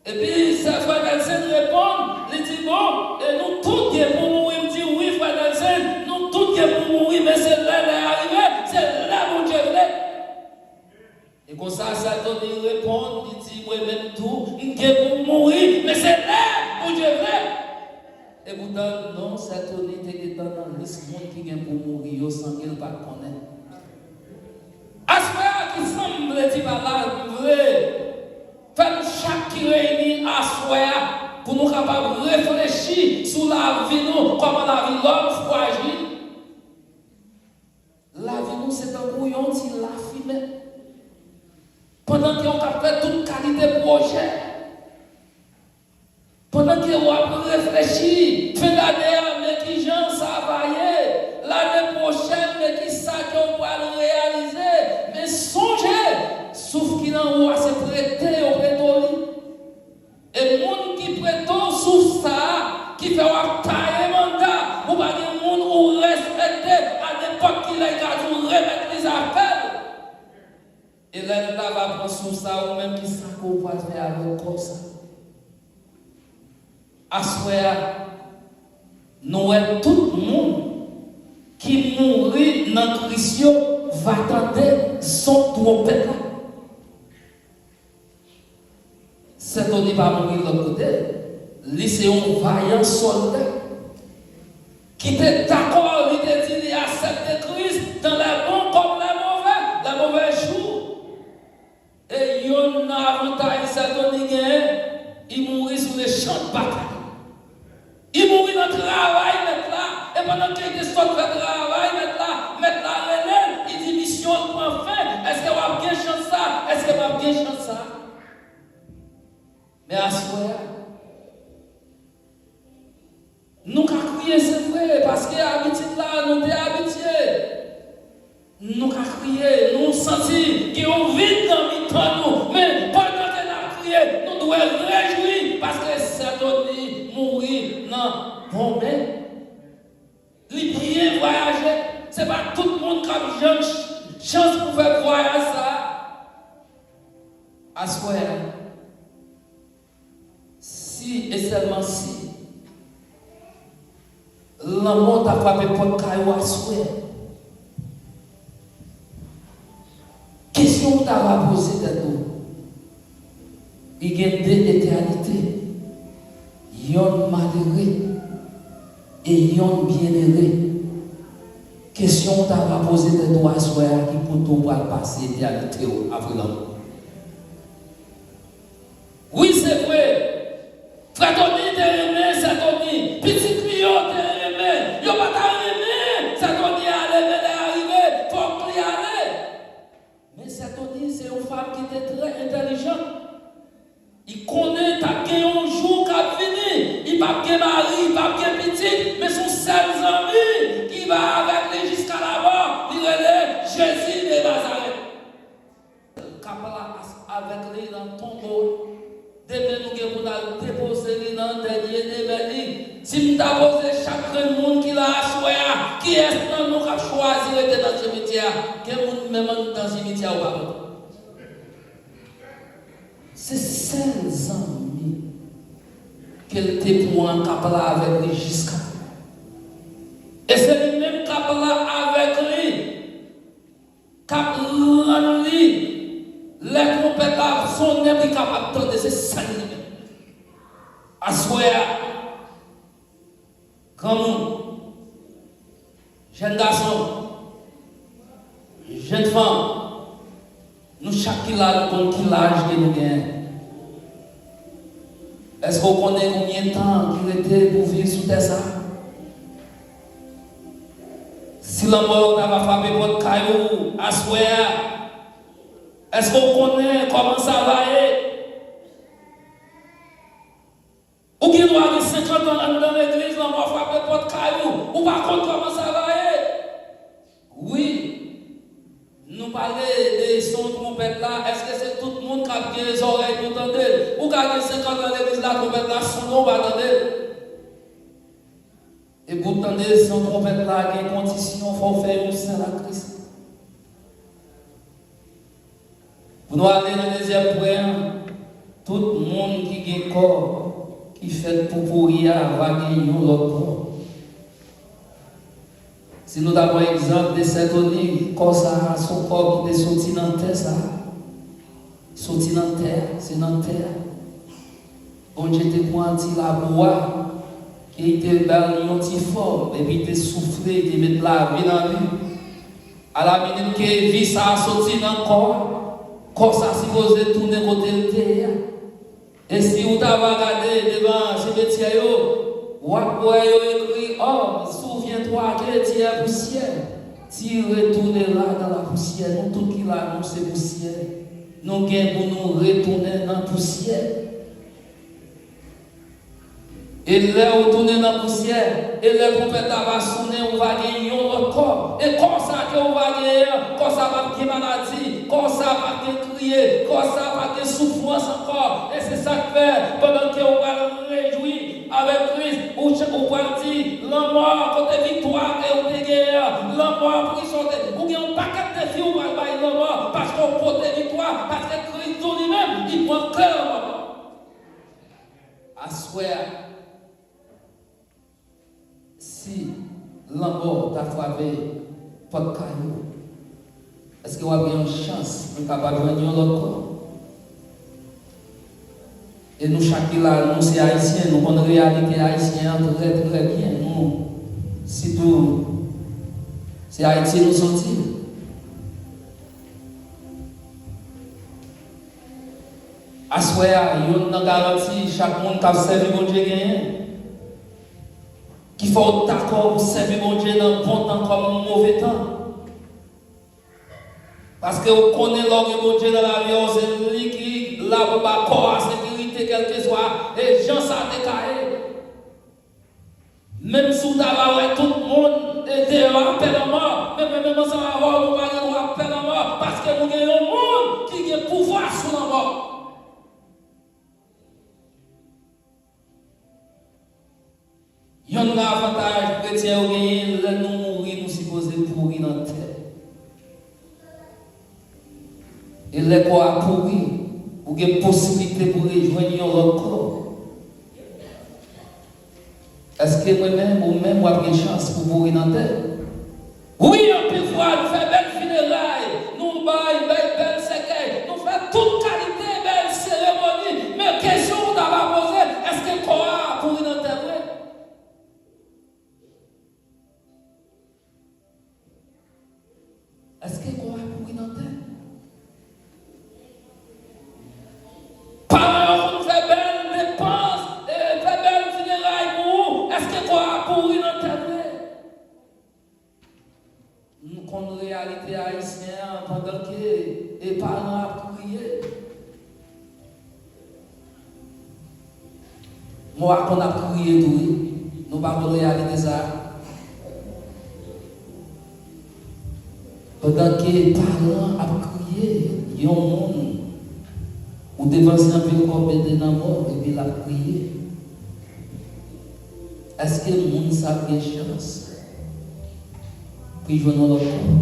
Epi Sè, frè Nelson reponn, li di, "Bon, e nou tout gen pou mouri?" M di, "Wi, frè Nelson, nou tout gen pou mouri, men se lè lè a rive, se lè Bondye vle." E konsa, Sè Tony reponn, li di, "Mwen menm tou, m gen pou m mouri, men se lè Bondye vle." Epoutan, non Sè Tony te gentan nan lis moun ki gen pou mouri yo san ke l pa t konnen. Aswè a, ki sa m vle di pa la, m vle fè nou chak ki reyini aswè a, pou nou kapab reflechi sou lavi nou, kòman lavi lòm frajil. Lavi nou se tankou yon ti lafimen. Pandan ke w ka fè tout kalite pwojè, pandan ke w ap reflechi, fen dane a, men kijan sa va ye, lane pwochèn, men kisa ke w pral reyalize, men sonje, souf ki nan ou a se prete yo prete w li. E moun ki prete w souf sa a, ki fè w ap taye manda, ou pa gen moun ou respekte, a nenpòt ki lè, li ka di w remèt li zafè l. E lè l ta va pran souf sa a, ou menm, ki sa ke w pral fè avèk kòb sa a? Aswè a, nou wè tout moun ki mouri nan Kris yo va tande son twonpèt la. Sè Tony pa mouri lòt kote. Li se yon vayan sòlda ki te dakò, li te di li aksepte Kris, dans les bons comme les mauvais, les mauvais jours. E yonn nan avantaj Sè Tony genyen, li mouri sou le chan de batay. Li mouri nan travay Mèt la, e pandan ke li te sot fè travay Mèt la, Mèt la rele l, li di misyon l pran fen, èske w ap gen chans sa? Èske m ap gen chans sa? Men aswè a, nou ka kriye, se vre, paske abitid la, nou te abitye. Nou ka kriye, nou santi gen yon vid nan mitan nou. Men pandan ke n ap kriye, nou dwe rejwi, paske Sè Tony mouri nan bon men. Li byen vwayaje. Se pa tout moun k ap jwenn ch-, chans pou fè vwayaj sa a. Aswè a, si e sèlman si lanmò ta frape pòt kay ou aswè, kesyon ou ta va poze tèt ou, li gen de etènite, yonn malere e yonn byennere. Kesyon ou ta va poze tèt ou aswè a, ki kote ou pral pase etènite w apre lanmò? Wi, se vre. Frè Tony te renmen Sè Tony. Pitit li yo te renmen. Yo pa ta renmen Sè Tony ale, men lè a rive, fòk li ale. Men Sè Tony se yon fanm ki te trè entèlijan. Li konnen t ap gen yon jou k ap vini. Li p ap gen mari, li p ap gen pitit, men se yon sèl zanmi ki va avèk li jiska lamò. Li rele Jezi de Nazarèt. Kap la as-, avèk li nan tonbo. Demen nou gen pou n al depoze li nan dènye demen li. Si m ta poze chak grenn moun ki la aswè a, kiyès nan nou k ap chwazi rete nan simityè a? Gen moun menm anndan simityè a ou pa konn. Se sèl zanmi ke l te pran k ap la avèk li jiska. E se li menm k ap la avèk li, k ap rann li, lè twonpèt la ap sonnen, li kapab tande, se sèl li menm. Aswè a, granmoun, jèn gason, jèn fanm, nou chak ki la, nou konn ki laj ke nou genyen. Èske w konnen konbyen tan ki rete pou viv sou tè sa a? Si lanmò ta va frape pòt kay ou aswè a, èske w konnen kòman sa va ye? Ou gen dwa gen senkant an anndan legliz, lanmò frape pòt kay ou, ou pa konn kòman sa va ye. Wi, nou pale de son twonpèt la, èske se tout moun k ap gen zòrèy pou tande l? Ou ka gen senkant an legliz la, twonpèt la sonnen, ou pa tande l. E pou w tande son twonpèt la, gen kondisyon, fò w fè yon sèl ak Kris. Pou nou ale nan dezyèm pwen an, tout moun ki gen kò ki fèt pou pouri a va gen yon lòt kò. Si nou ta pran egzanp de Sè Tony, kò sa a se yon kò ki te soti nan tè sa a. Soti nan tè a, se nan tè a. Bondye te pran ti labou a, e li te ba l yon ti fòm, epi li te soufle, li te met lavi nan li. Alaminit ke vi sa a soti nan kò a, kò sa a sipoze tounen kote l te ye a. E si ou ta va gade devan simetyè yo, w ap wè yo ekri: Homme, souviens-toi que tu es poussière. Tu retourneras dans la poussière. Nou tout ki la, nou se pousyè. Nou gen pou nou retounen nan pousyè. E lè ou tounen nan pousyè, e lè twonpèt la va sonnen, ou va gen yon lòt kò. E kò sa ke ou va genyen an, kò sa p ap gen maladi, kò sa p ap gen kriye, kò sa p ap gen soufrans ankò. E se sa k fè, pandan ke ou pral rejwi avèk Kris, ou ch-, ou pral di, lanmò, kote viktwa ke ou te genyen an? Lanmò, prizon te, ou gen yon pakèt defi ou pral bay lanmò, paske ou pote viktwa, paske Kris di w li menm, li pran kle lanmò. Aswè a, si lanmò ta frape pòt kay ou, èske w ap gen yon chans pou w kapab jwenn yon lòt kò? E nou chak ki la, nou se Ayisyen, nou konn reyalite ayisyen an trè, trè byen. Nou, sitou, se Ayiti nou soti. Aswè a, youn nan garanti chak moun k ap sèvi Bondye genyen, ki fè w dakò pou sèvi Bondye nan bon tan kòm move tan. Paske ou konnen lè w gen Bondye nan lavi w, se li ki la pou ba kò a sekirite. kèlkeswa e jan sa te ka ye. Menm si w ta va wè tout moun e deyò ap pè lanmò, men mwen menm ansanm avè w, nou pa gen dwa ap pè lanmò, paske nou gen yon moun ki gen pouvwa sou lanmò. Yonn nan avantaj kretyen yo genyen, lè nou mouri, nou sipoze pouri nan tè. E lè kò a pouri, ou gen posiblite pou rejwenn yon lòt kò. Èske mwen menm, ou menm, w ap gen chans pou pouri nan tè? Wi, anpil fwa, nou fè bèl fineray, nou bay, bay bèl sèkèy, nou fè tout kalite bèl seremoni. Men kesyon ou ta va poze, èske kò a pouri nan tè vre? Èske kò a pouri nan tè? Paran yo konn fè bèl depans, e fè bèl fineray pou ou. Èske kò a pouri nan tè vre? Nou konn reyalite ayisyen an pandan ke e paran ap kriye. Mò a konn ap kriye tou, wi. Nou pa konn reyalite sa a. Pandan ke paran ap kriye, yon moun ou depanse anpil kòb mete nan mòg epi l ap kriye. Èske moun sa ap gen chans pou l jwenn yon lòt kò?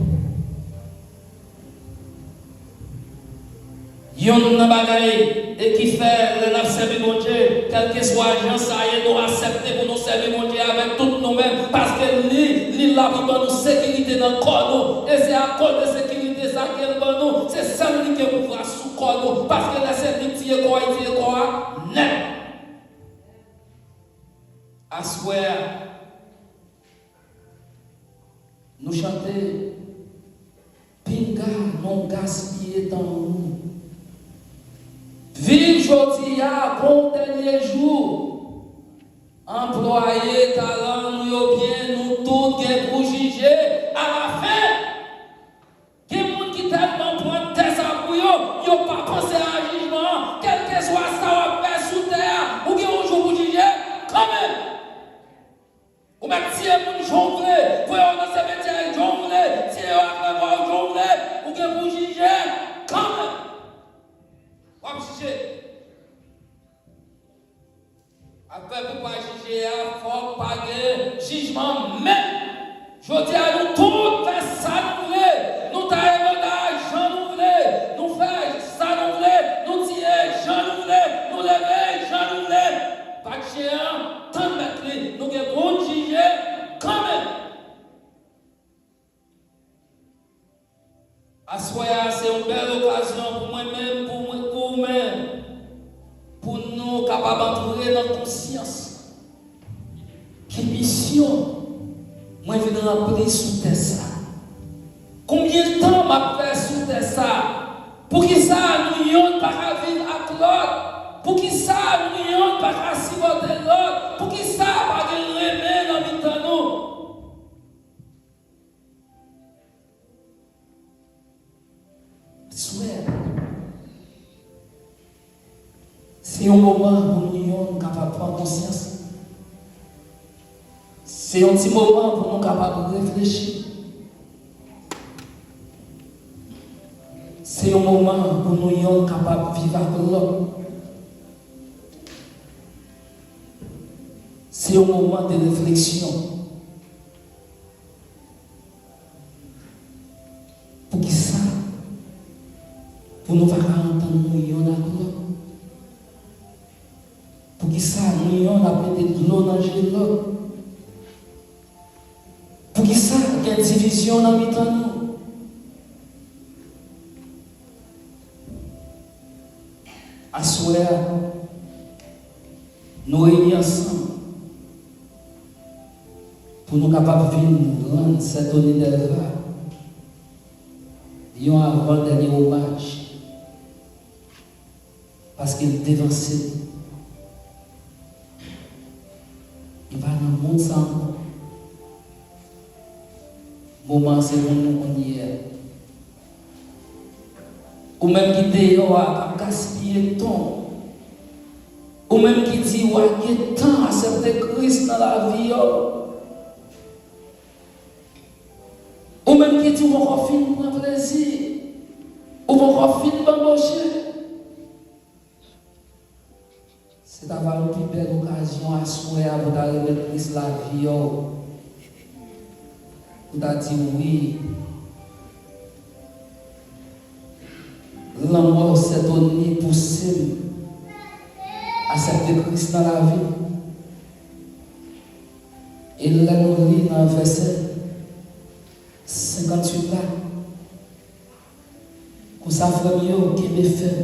Yonn nan bagay e ki fè lè n ap sèvi Bondye, kèlkeswa jan sa ye, nou aksepte pou nou sèvi Bondye avèk tout nou menm, paske li, li la pou ban nou sekirite nan kò nou. E se akoz de sekirite sa ke l ban nou, se sèl li gen pouvwa sou kò nou, paske lè se li k tiye kò a, li tiye kò a nèt. Aswè a, nou chante, pinga nou gaspiye tan nou. Viv jodi a kon dènye jou. Anplwaye talan nou yo byen, nou tout gen pou jije alafen. Gen moun ki tèlman pran tè sa pou yo, yo pa panse a jijman an. Kèlkeswa sa w ap fè sou tè a, ou gen yon jou pou jije kanmenm. Ou mèt tiye moun jan w vle, voye yo nan semetyè jan w vle, tiye yo ak lanmò w jan w vle, ou gen pou jije kanmenm. W ap jije. Apre pou pa jije a, fòk pa gen jijman menm. Jodi a, nou tout fè sa nou vle. Nou taye banda jan nou vle. Nou fè sa nou vle. Nou tiye jan nou vle. Nou leve jan nou vle. Pa t chen an, tann mèt li. Nou gen pou n jije kanmenm. Aswè a, se yon bèl okazyon pou mwen menm, pou mwen, pou ou menm, pou nou kapab antre nan konsyans. Ki misyon mwen vin ranpli sou tè sa? Konbyen tan m ap fè sou tè sa? Poukisa nou yonn pa ka viv ak lòt? Poukisa nou yonn pa ka sipòte lòt? Poukisa pa gen renmen nan mitan nou? Aswè a, se yon moman pou nou yonn kapab pran konsyans. Se yon ti moman pou nou kapab reflechi. Se yon moman pou nou yonn kapab viv ak lòt. Se yon moman de refleksyon. Poukisa? Pou nou pa ka antann nou yonn ak lòt? Poukisa nou yonn ap mete dlo nan je lòt? Poukisa gen divizyon nan mitan nou? Aswè a, nou reyini ansanm pou nou kapab vin rann Sè Tony Delva yon avan dènye omaj, paske l te vanse. Li pa nan mond sa ankò. Moman an se moun nou konn ye a. Ou menm ki deyò a, k ap gaspiye tan w, Ou menm ki di w a gentan aksepte Kris nan lavi w. Ou menm ki di w poko fin pran plezi. Ou poko fin banboche. Se ta va yon pi bèl okazyon aswè a pou ta remèt Kris lavi w. Pou ta di wi. Lanmò Sè Tony pouse m aksepte Kris nan lavi m. E lè nou li nan vèsè senkantuit la, konsa, frè m yo, kenbe fèm.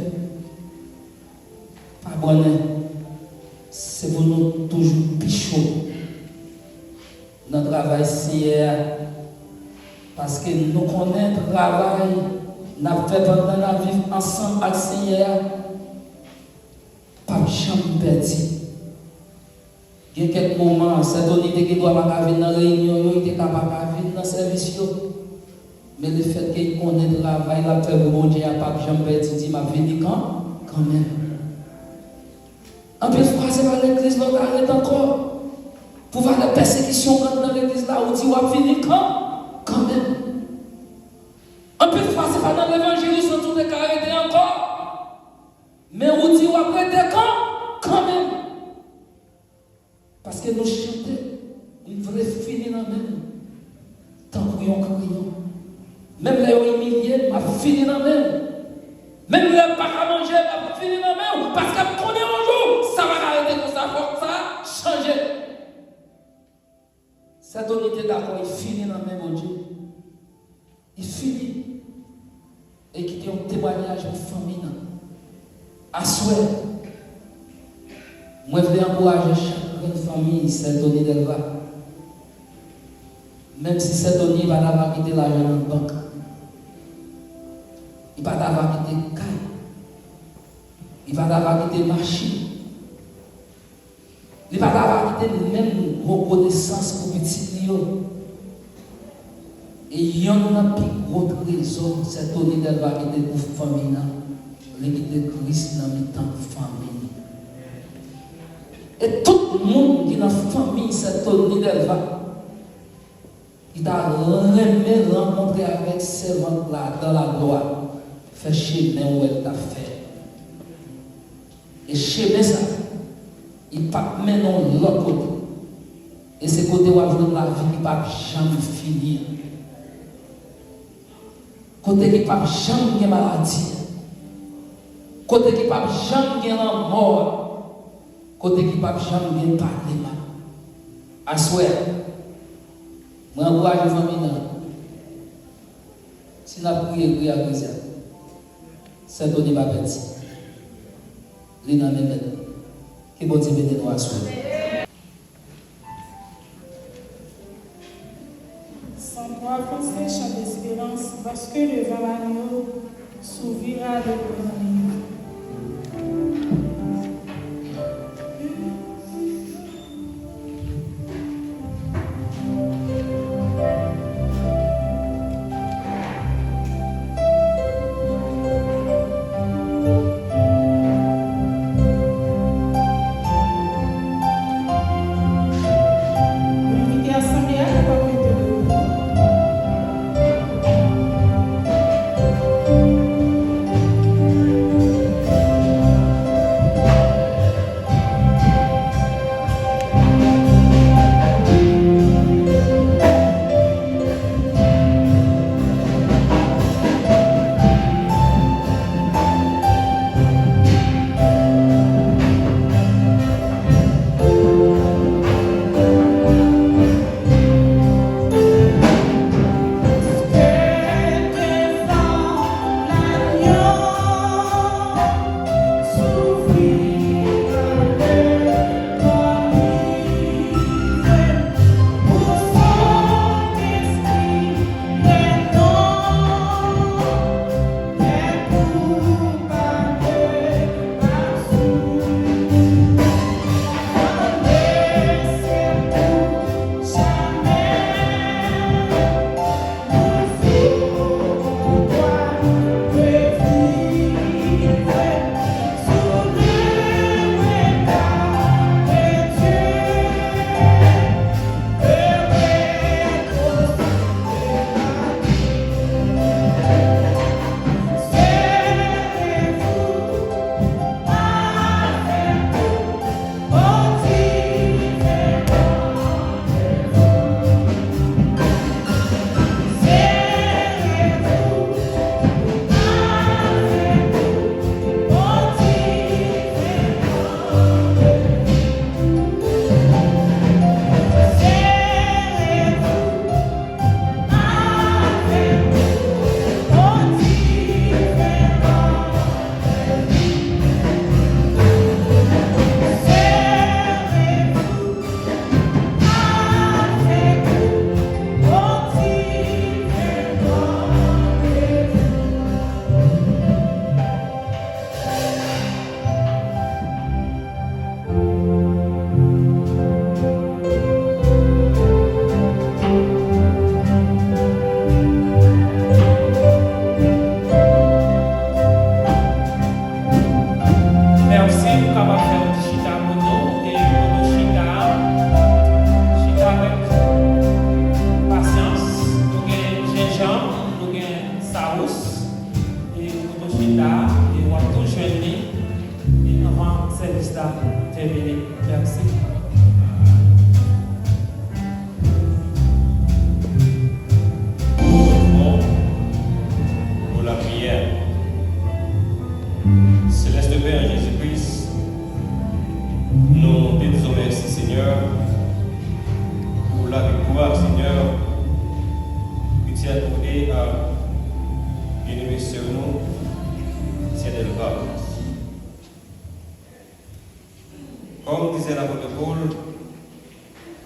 Pa brannen. Se pou nou toujou pi cho nan travay Senyè a. Paske nou konnen travay n ap fè pandan n ap viv ansanm ak Senyè a p ap janm pèdi. Gen kèk moman, Sè Tony te gen dwa pa ka vin nan reyinyon yo, li te ka pa ka vin nan sèvis yo. Men lefètke li konnen travay l ap fè pou Bondye a p ap janm pèdi, di, "M ap vini kan, kanmenm." Anpil fwa, se pa legliz la w ta ret ankò. Pou valè pèsekisyon k anndan legliz la, ou di w ap vini kan, kanmenm. Anpil fwa, se pa nan levanjil ou santi w te ka rete ankò. Men ou di w ap rete kan, kanmenm. Paske nou chante, "M vle fini nan men w tankou yon kreyon. Menm lè yo imilye m, m ap fini nan men w. Menm lè m pa ka manje, m ap fini nan men w. Paske m konnen yon jou, sa pa ka rete konsa, fòk sa chanje." Sè Tony te dakò, li fini nan men Bondye. Li fini. E kite yon temwayaj pou fanmi nan. Aswè, mwen vle ankouraje chak grenn fanmi Sè Tony Delva. Menm si Sè Tony pa ta va kite lajan nan bank, li pa ta va kite kay, li pa ta va kite machin, li pa ta va kite menm rekonesans pou pitit li yo. E yonn nan pi gwo trezò Sè Tony Delva kite pou fanmi nan, li kite Kris nan mitan fanmi li. E tout moun ki nan fanmi Sè Tony Delva, ki ta renmen rankontre avèk sèvant la dans la gloire, fè chemen ou wè l t ap fè. E chemen sa, li p ap mennen w lòt kote. E se kote w ap jwenn lavi ki p ap janm fini an. Kote ki p ap janm gen maladi an. Kote ki p ap janm gen lanmò an. Kote ki p ap janm gen pale mal. Aswè a, mwen ankouraje fanmi nan. Si n ap priye, priye ak rezèv. Sè Tony pa pèdi. Li nan men mèt li. Ke Bondye beni nou aswè. Sans toi avancer, chant d'espérance, parce que le valanyo s'ouvrira devant nous. Mwen envite asanble a kapab mete debout.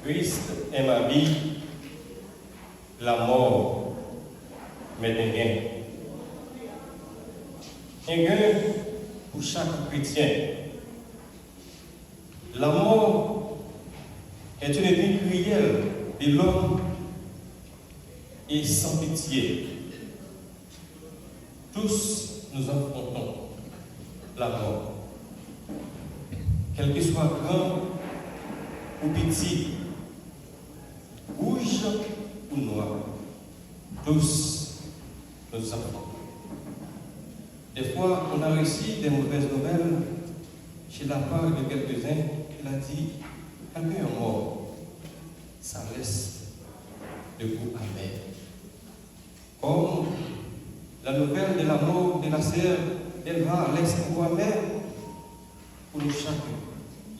Christ est ma vie, la mort m'est un gain. Un gain pour chaque chrétien. La mort est un ennemi cruel de l'homme et sans pitié. Tous nous affrontons la mort. Quel que soit grand ou petit, rouge ou noir, tous nous affrontons. Des fois, on a reçu des mauvaises nouvelles chez la part de quelques-uns. Il a dit, quelqu'un est mort. Ça laisse le goût amer. Comme la nouvelle de la mort de la sœur Elva laisse un goût amer pour nous chacun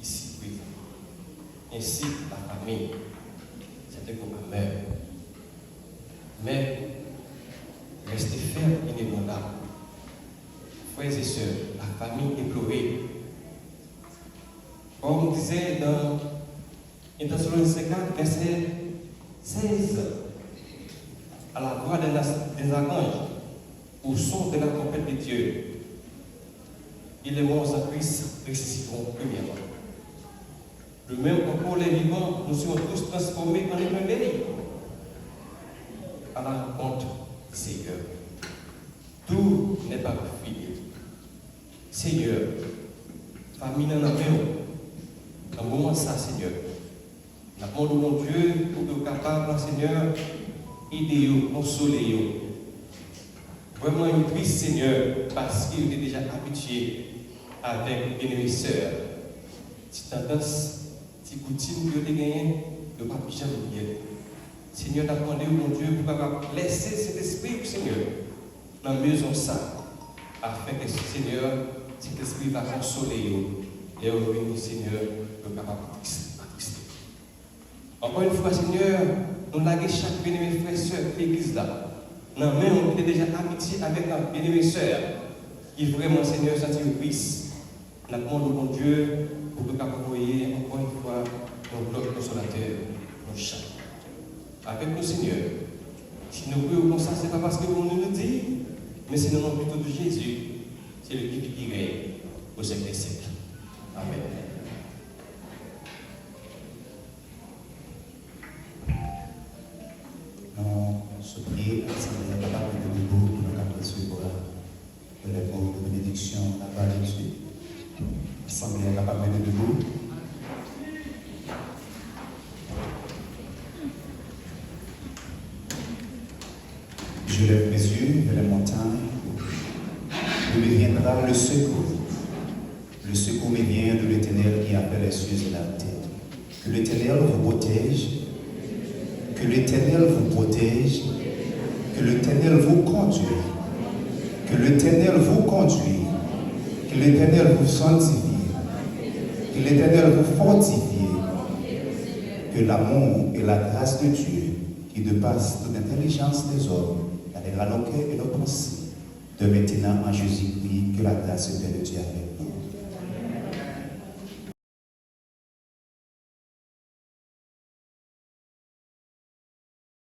ici présents, ainsi la famille, c'est un goût amer. Mais restez fermes, inébranlables. Frères et sœurs, la famille est pleurée. Comme disait dans un Thessaloniciens quatre, verset seize, à la voix des, des archanges, au son de la trompette de Dieu, et les morts en Christ ressusciteront premièrement. De même, encore les vivants, nous serons tous transformés en un merveille à la rencontre du Seigneur. Tout n'est pas fini. Senyè, fanmi nan nan men w. Nan moman sa, Senyè, n ap mande w, Bondye, pou ke w kapab, Senyè, ede yo, konsole yo. Vrèman, yo tris, Senyè, paske yo te deja abitye avèk byeneme sè a. Ti tandans, ti koutim ke yo te genyen, yo p ap janm bliye l. Senyè, n ap mande w, Bondye, pou w kapab lèse Sentespri w, Senyè, nan mezon sa, afenke, Senyè, Sentespri va konsole yo, lè yo vini, Senyè, yo kapab atris-, atriste. Ankò yon fwa, Senyè, nou lage chak byeneme frè, sè legliz la nan men w ki te deja abitye avèk byeneme sè a, ki vrèman, Senyè, santi yo tris. N ap mande w, Bondye, pou ke w kapab voye ankò yon fwa yon lòt konsolatè pou nou chak. Avèk nou, Senyè. Si nou priye w konsa, se pa paske nou, nou, nou di, men se nan non pito de Jezi, celui qui vit, qui règne au siècle des siècles. Amen. Nou sipliye asanble a kapab mete nou debout pou nou kapab resevwa le mot de bénédiction de la part de Dieu. Asanble a kapab mete nou debout. Je lève mes yeux vers les montagnes, d'où me viendra le secours. Le secours me vient de l'Éternel qui a fait les cieux et la terre. Que l'Éternel vous protège. Que l'Éternel vous protège. Que l'Éternel vous conduit. Que l'Éternel vous conduit. Que l'Éternel vous sanctifie. Que l'Éternel vous fortifie. Que l'amour et la grâce de Dieu, qui dépasse toute intelligence des hommes, gardera nos cœurs et nos pensées. De maintenant en Jésus-Christ, que la grâce de Dieu avec nous.